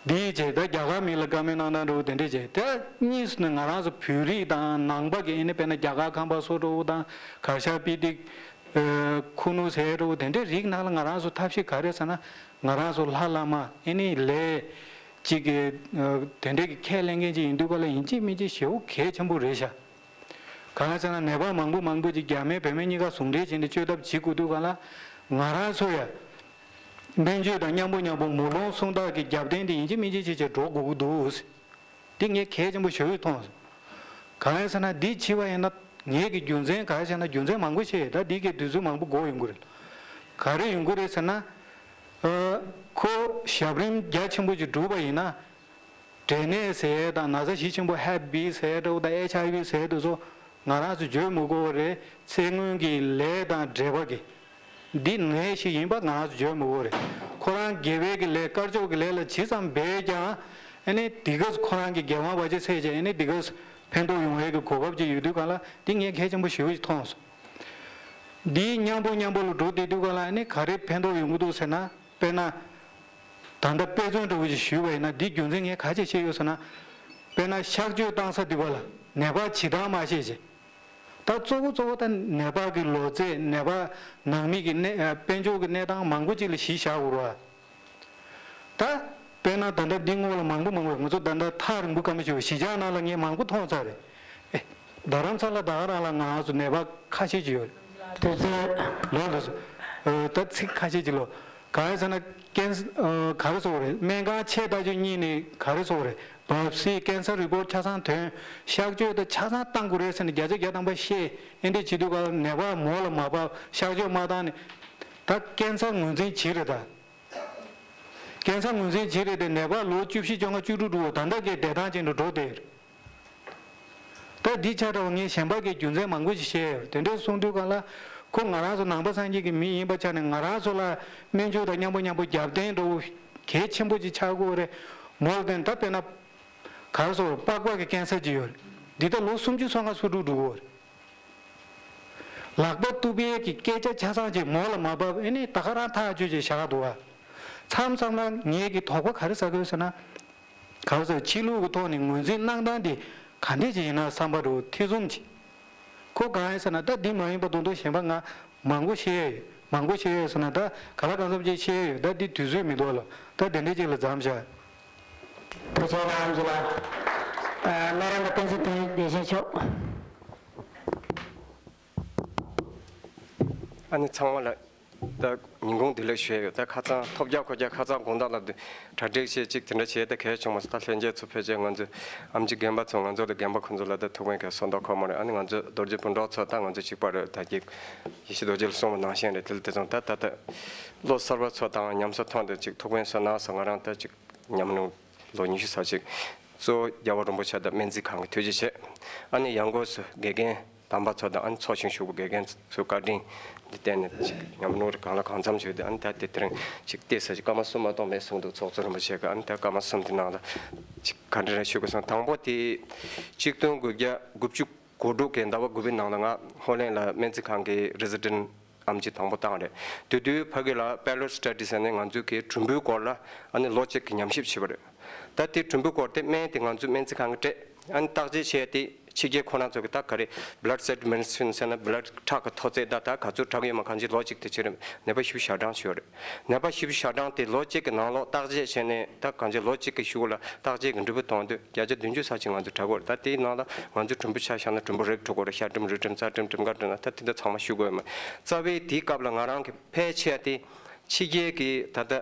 འདིའི་རྗེས་ད་རྒྱ་གར་མི་ལ་བཀའ་མོལ་གནང་སྟངས་འདྲ་བོ་དེ་འདྲས་བྱས། དེ་གཉིས་སུ་ནི་ང་རང་ཚོ་བོད་རིགས་དང་ནང་པ་གི། ཨ་ནི་དཔེར་ན་རྒྱ་གར་ཁམས་པ་སོགས་འདྲ་བོ་དང་། གར་ཞ་པི་ཏི། ཨ། ཁུ་ནུ་ཟེར་འདྲ་བོ་དེ་འདྲའི་རིགས་ནང་ལ་ང་རང་ཚོ་ཐབས་ཤེས་ག་རེ་ཟེར་ན། ང་རང་ཚོ་ལྷ་བླ་མ། ཨ་ནི་ལས་ཅིག་གི། ཨ། དེ་འདྲས་ཀྱི་ཁས་ལེན་མཁན་ཅིག་ཡིན་དུས་སྒང་ལ། ཡིན་གཅིག་མིན་གཅིག་ཞེ་པོ་གལ་ཆེན་པོ་རེད་ཤག་གང་ཡིན་ཟེར་ན། ནད་པ་མང་པོ་མང་པོ་ཅིག་རྒྱ་སྨན་བོད་སྨན་གཉིས་ཀ་ཟུང་འབྲེལ་བྱས་ནས་བཅོས་ཐབས་བྱེད་དགོས་དུས་སྒང་ལ། ང་རང་ཚོ་ཡ་སྨན་བཅོས་དང་མཉམ་པོ་མཉམ་པོ་མུ་ལོན་སུམ་རྟགས་ཀྱི་རྒྱབ་རྟེན་དེ་ཡིན་གཅིག་མིན་གཅིག་བྱས་བྱས་འགྲོ་དགོས་ཀྱི་འདུག་འདི་ངས་གལ་ཆེན་པོ་ཞེ་པོ་མཐོང་སོང་། གང་ཡིན་ཟེར་ན། འདི་བྱས་པ་ཡིན་ན་ངེད་ཀྱི་རྒྱུ་མཚན་ག་རེ་བྱས་ན། རྒྱུ་མཚན་མང་པོ་བཤད། ད་འདི་གའི་དུས་ཚོད་མང་པོ་འགོར་ཡོང་གི་རེད། ག་རེ་ཡོང་གི་རེད་ཟེར་ན། ཨ། ཁོ་ཞབས་རིམ་རྒྱ་ཆེན་པོ་ཅིག་བསྒྲུབས་པ་ཡིན་ན། འབྲས་ནད་ཟེར་ཡས་དང་། ན་ཚ་ཞེ་ཆེན་པོ་ཧེབ་བི་ཟེར་ཡས་འདྲ་བོ་དང་། ཨེཆ་ཨའི་ཝི་ཟེར་ཡས་དེ་ཚོ་ང་རང་ཚོ་བརྗོད་མི་དགོས་པ་རེད། ཚེ་སྔོན་གྱི་ལས་དང་འབྲེལ་བ་གི་འདི་ནད་ཞིག་ཡིན་པ་ང་རང་ཚོ་བརྗོད་མི་དགོས་པ་རེད། ཁོ་རང་དགེ་བའི་གི་ལས། དཀར་ཕྱོགས་ཀྱི་ལས་ལ་ཇི་ཙམ་འབད་ཀྱང་། ཨ་ནི་འདི་ག་ཁོ་རང་གི་དགེ་བ་བ་ཅིག་འཚལ་བྱས། ཨ་ནི་འདི་ག་ཕན་ཐོགས་ཡོང་བའི་གི་གོ་སྐབས་ཅིག་ཡོད་དུས་སྒང་ལ། འདི་ངས་གལ་ཆེན་པོ་ཞེ་པོ་ཅིག་མཐོང་སོང་། འདིའི་མཉམ་པོ་མཉམ་པོ་ལ་འགྲོ་བསྡད་དུས་སྒང་ལ། ཨ་ནི་ག་རེ་ཕན་ཐོགས་ཡོང་གི་འདུག་ཟེར་ན། དཔེར་ན། ད་ལྟ་དཔེ་མཚོན་འདྲ་བོ་ཞིག་ཞུས་པ་ཡིན་ན། འདིའི་རྒྱུ་མཚན་ངས་ག་རེ་བྱས་བཤད་ཡོད་ཟེར་ན། དཔེར་ན་གཤག་བཅོས་བཏང་ས་འདི་པ་ལ་ནད་པ་བྱེད་སྟངས་མ་ཤེས་བྱས། ད་གཙོ་བོ་གཙོ་བོ་ད་ནད་པ་གི་ལོ་ཚད། ནད་པ་ནང་མི་གི་གནས། ཨ། དཔལ་འབྱོར་གི་གནས་སྟངས་མང་པོ་ཅིག་ལ་གཞི་བཞག་དགོས་རེད་བ། ད་དཔེར་ན་ད་ལྟ་འདི་སྔོན་ལ་མང་པོ་མང་པོ། ང་ཚོ་ད་ལྟ་ཐག་རིང་པོ་སྐར་མ་ཞིག་གཞིས་ཆགས་ནང་ལ་ངས་མང་པོ་མཐོང་ཚར་རེད། ཨེ། རྡ་རམ་ས་ལ་ད་ག་རང་ལ་ང་ཚོ་ནད་པ་ཁ་ཤས་ཅིག་ཡོད་རེད། དུས་ཚོད། ལོ་ལོ་སོ། ཨ། ད་ཚིག་ཁ་ཤས་ཅིག་ལོ། ག་རེ་ཟེར་ན། ཀན་། ཨ། ག་རེ་ཟེར་དགོས་རེད། སྨན་ཁང་ཆེ་ལྟ་ཅིག་གཉིས་ནས་ག་རེ་ཟེར་དགོས་རེད། བྷའོ་སི་ཀན་སར་རི་པོར་ཊི་ཆ་ཚང་ཐོན། གཤག་བཅོས་ད་ཆ་ཚང་བཏང་དགོས་རེད་ཟེར་ནས་བརྒྱ་ཆ་བརྒྱ་ཐམ་པ་བཤད། ཨེ་འདྲས་བྱེད་དུས་སྒང་ལ་ནད་པ་མོ་ལ་མ་བབས། གཤག་བཅོས་མ་བཏང་ནས། ད་ཀན་སར་ངོས་འཛིན་བྱེད་རེད་ད། ཀན་སར་ངོས་འཛིན་བྱེད་རེད་དེ། ནད་པ་ལོ་བཅུ་བཞི་བཅོ་ལྔ་བཅུ་དྲུག་འདྲ་བོ་ད་ལྟ་གའི་བདེ་ཐང་ཅན་དུ་འགྲོ་བསྡད་ཡོད་རེད། ད་འདི་ཆ་འདྲ་བོ་ངས་གཞན་པ་གི་རྒྱུ་མཚན་མང་པོ་ཞིག་བཤད་ཡོད། དེ་འདྲས་གསུང་དུས་སྒང་ལ། ཁོ་ང་རང་ཚོ་ནང་པ་སངས་རྒྱས་ཀྱི་མི་ཡིན་པའི་ཆ་ནས། ང་རང་ཚོ་ལ་སྨན་བཅོས་དང་མཉམ་པོ་མཉམ་པོ་རྒྱབ་རྟེན་འདྲ་བོ་གལ་ཆེན་པོ་ཅིག་ཆགས་ཀྱི་ཡོད་རེད། མོ་ལ་བརྟེན། ད་དཔེར་ན་ག་རེ་ཟེར། པགས་པ་གི་ཀན་སར་ཅིག་ཡོད་རེད། འདི་ད་ལོ་སུམ་ཅུ་སོ་ལྔ་སོ་དྲུག་འགྲོ་གི་ཡོད་རེད། ལག་པ་གཏུབ་པའི་གི་སྐད་ཆ་ཆ་ཚང་ཅིག་མོ་ལ་མ་བབས། ཨེ་ནས་ད་ག་རང་ཐག་ཆོད་ཅིག་བཞག་འདུག་བ། མཚམས་མཚམས་ལ་ངེད་ཀྱི་དོགས་པ་ག་རེ་ཟ་གི་ཡོད་ཟེར་ན། ག་རེ་ཟེར། ཕྱི་ལུགས་ཀྱི་ཐོག་ནས་ངོས་འཛིན་གནང་སྟངས་དེ་ག་འདྲས་ཅིག་ཡིན་ན་བསམ་པ་འདྲ་བོ། ཐེ་ཚོམ་ཅིག་ཁོ་གང་ཡིན་ཟེར་ན། ད་འདི་མ་ཡིན་པ་མདོར་མདོར་གཞན་པ་ང་མང་པོ་བཤད་ཡོད། མང་པོ་བཤད་ཡོད་ཟེར་ན། ད་ག་ལ་གང་འཚམ་ཅིག་བཤད་ཡོད། ད་འདི་དུས་ཚོད་མི་འདུག་ལ། ད་དེ་འདྲས་ཅིག་ལ་མཚམས་བཞག་ཐུགས་རྗེ་གནང་། ཨམ་ཆི་ལགས། ཨ། སྨན་རམས་པ་བསྟན་འཛིན་དོན་ཡོད་བདེ་ཆེན་མཆོག་ཨ་ནི་ཚང་མ་ལ་ད་ཉིན་གུང་བདེ་ལེགས་ཞུ་ཡ་ཡོད། ད་ཁ་སང་ཐོབ་རྒྱག་ཁོ་རྒྱག་ཁ་སང་དགོང་དག་ལ་གྲ་སྒྲིག་བྱེད་ཅིག་དེ་འདྲ་བྱས། ད་གལ་བྱུང་མ་སོང་། ད་ལྷན་རྒྱས་ཚོ་ཕལ་ཆེར་ང་ཚོ་ཨམ་ཆི་རྒན་པ་ཚོ། ང་ཚོ་ལ་རྒན་པ་ཁོ་ཚོ་ལ་ད་ཐུག་མཁན་གལ་སོ་ད་ཁོ་མ་རེད། ཨ་ནི་ང་ཚོ་རྡོ་རྗེ་སྤུན་གྲོགས་ཚོ་ད་ང་ཚོ་གཅིག་པ་རེད། ད་ཀྱི་ཡེ་ཤེས་རྡོ་རྗེ་ལ་གསུངས་པ་ནང་བཞིན་རེད། དེ་ལ་དེ་ཚོ་ད་ད་ད་བློ་གསར་པ་ཚོ་དང་ཉམས་གསོ་ཐོག་ནས་ཅིག་ཐུགས་ཕན་གསོས་གནང་སོང་། ང་རང་ད་ཅིག་ཉམས་མྱོང་ལོ་ཉི་ཤུ་ཙམ་ཅིག་གཙོ་བོ་རྒྱལ་བ་རིན་པོ་ཆེ་དང་སྨན་རྩིས་ཁང་གི་ཐུགས་རྗེ་ཆེ། ཨ་ནི་ཡང་སྒོས་སུ་དགེ་རྒན་དམ་པ་ཚོ་དང་། ཨ་ནི་ཚོགས་ཞིང་ཞུགས་པའི་དགེ་རྒན་ཚོའི་བཀའ་དྲིན་འདི་བརྟེན་ནས་ཅིག་ཉམས་མྱོང་རེ་གང་ལ་གང་འཚམ་ཞིག་ཡོད་དེ། ཨ་ནི་ད་དེ་དེ་རིང་ཅིག་བལྟས་ས་ཅིག་སྐར་མ་གསུམ་མ་གཏོགས་མེད་གསུངས་འདུག་ཚོགས་གཙོ་རིན་པོ་ཆེ་གིས། ཨ་ནི་ད་སྐར་མ་གསུམ་དེ་ནང་ལ་ཅིག་ག་འདྲ་རེ་ཞུ་དགོས་སོང་། དང་པོ་དེ་གཅིག་སྟོང་དགུ་བརྒྱ་དགུ་བཅུ་གོ་དྲུག་གི་ཟླ་བ་དགུ་པའི་ནང་ལ་ང་ཧོ་ལན་ལ་སྨན་རྩིས་ཁང་གི་རེ་ཛི་ཌེན་ཊི་ཨམ་ཆི་དང་པོ་བཏང་རེད། དེ་དུས་ཕ་གི་ལ་པའི་ལོཊ་སི་ཊ་ཌི་ཟེར་ནས་ང་ཚོའི་གི་གྲུམ་བུའི་སྐོར་ལ་ཨ་ནི་ལོ་གཅིག་གི་ཉམས་ཞིབ་བྱས་པ་རེད། ད་དེ་གྲུམ་བུའི་སྐོར་དེ་སྨན་དེ་ང་ཚོའི་སྨན་རྩིས་ཁང་གིས་སྤྲད། ཨ་ནི་བརྟག་དཔྱད་བྱས་ཏེ་ ཕྱི་རྒྱལ་ཁོ་རང་ཚོ་གི་ད་ག་རེ་blood sediment ཟེར་ན་blood ཁྲག་གི་མཐོ་ཚད་ད་ད་ག་ཚོད་དྲག་ཡོད་མ་གང་ཅི་ལོ་གཅིག་དེ་ཕྱི་རིམ་ནད་པ་བཞི་བཅུ་ཞེ་གྲངས་ཤིག་ཡོད་རེད། ནད་པ་བཞི་བཅུ་ཞེ་གྲངས་དེ་ལོ་གཅིག་གི་ནང་ལོགས་བརྟག་དཔྱད་བྱས་ནས་ད་གང་ཅི་ལོ་གཅིག་གི་གཞུག་ལ་བརྟག་དཔྱད་ཀྱི་འབྲས་བུ་གཏོང་དུས་བརྒྱ་ཆ་བདུན་ཅུ་ཙམ་ཅིག་ང་ཚོ་དྲག་གི་ཡོད་རེད། ད་དེའི་ནང་ལ་ང་ཚོ་གྲུམ་བུ་ཆ་བཞག་ན་གྲུམ་བུ་རིགས་དྲུག་གོ་རེད། ཤ་གྲུམ། རུས་གྲུམ། རྩ་གྲུམ། གྲུམ་དཀར་གྲུམ། ད་དེ་འདྲ་ཚང་མ་ཞུ་དགོས་ཡོད་མ་རེད། རྩ་བའི་དེའི་སྐབས་ལ་ང་རང་གི་ཕལ་ཆེ་བ་དེ་ཕྱི་རྒྱལ་གྱི་ད་ལྟ་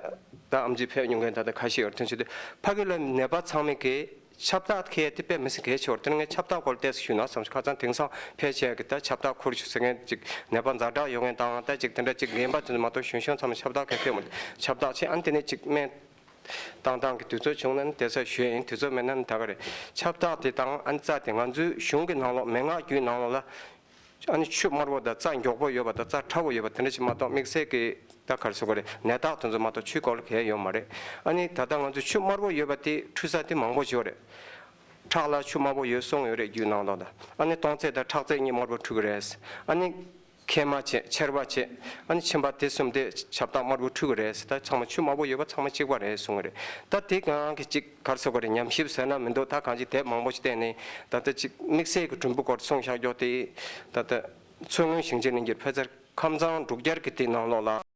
ད་ཨེམ་ཆི་ཕེབས་མྱོང་མཁན་ད་ལྟ་ཁ་ཤས་ཡོད་རེད། དོན་ཆེད་དུ་ཕ་གི་ལ་ནད་པ་ཚང་མས་ཀྱི་ཁྱབ་བདག་ཁེལ་དེ་དཔེ་མི་སྲིད་གལ་ཆེ་བ་རེད། དེ་ནས་ངས་ཁྱབ་བདག་སྐོར་ཏོག་ཙམ་ཞུས་ན་བསམ་ཤག་ཁ་སང་དེང་སང་ཕལ་ཆེར་གྱི་ད་ཁྱབ་བདག་ཁུར་ཤོག་ཟེར་མཁན་ཅིག་ནད་པ་ཛ་དྲག་ཡོད་མཁན་དང་ད་ཅིག་དེ་འདྲ་ཅིག་རྒན་པ་དེ་ཚོ་མ་གཏོགས་གཞོན་གཞོན་ཚང་མ་ཁྱབ་བདག་གང་ཐོན་མ་རེད། ཁྱབ་བདག་བྱས་ཨ་ནི་དེ་ནས་ཅིག་སྨན་བཏང་སྟངས་ཀྱི་དུས་ཚོད་བྱུང་ན་ནི་དེ་ཚོ་ཞུ་ཡ་ཡིན། དུས་ཚོད་མེད་ན་ནི་ད་ག་རེད། ཁྱབ་བདག་དེ་དང་ཨ་ནི་རྩ་དེ་ང་ཚོའི་གཞུང་གི་ནང་ལོགས་མན་ངག་བརྒྱུད་ནང་ལོགས་ལ། ཨ་ནི་ཆུ་དམར་པོ་དང་རྩ་མགྱོགས་པོ་ཡོད་པ་དང་རྩ་ཕྲ་བོ་ཡོད་པ་དེ་འདྲ་ཞིག་མ་གཏོགས་དམིགས་བསལ་གྱི་ད་ག་རེ་ཟེར་དགོས་རེད། ནད་རྟགས་དེ་ཚོ་མ་གཏོགས་ཆུའི་སྐོར་ལ་གང་ཡང་ཡོད་མ་རེད། ཨ་ནི་ད་ལྟ་ང་ཚོ་ཆུ་དམར་པོ་ཡོད་པ་དེ་འཁྲུད་ས་དེ་མང་པོ་ཞིག་ཡོད་རེད། ཁྲག་ལ་ཆུ་དམར་པོ་ཡོད་གསུངས་ཡོད་རེད་རྒྱུད་ནང་ལོགས་ལ། ཨ་ནི་སྟོང་ཚད་དང་ཁྲག་ཚད་གཉིས་དམར་པོ་འཁྲུད་ཀྱི་རེད། ཨ་ནི་མཁལ་མ་བྱས། མཆེར་པ་བྱས། ཨ་ནི་མཆིན་པ་དེ་གསུམ་དེ་ཁྱབ་བདག་དམར་པོ་འཁྲུད་ཀྱི་རེད། ད་ཚང་མ་ཆུ་དམར་པོ་ཡོད་པ་ཚང་མ་གཅིག་པ་རེད་གསུང་གི་རེད། ད་དེ་གང་གི་ཅིག་ག་རེ་ཟེར་དགོས་རེད། ཉམས་ཞིབ་ཟེར་ན་མི་འདུག་ད་གང་ཅིག་དེབ་མང་པོ་ཞིག་བལྟས་ནས་ད་ལྟ་ཅིག་དམིགས་བསལ་གྱི་གྲུམ་བུ་སྐོར་གསུངས་བཞག་རྒྱུ་དེ་ད་ལྟ་མཚོ་སྔོན་ཞིང་ཆེན་གླིང་ཁའི་བོད་ཟླ་ཁམས་གཙང་འབྲུག་རྒྱལ་གྱི་དེའི་ནང་ལོགས་ལ་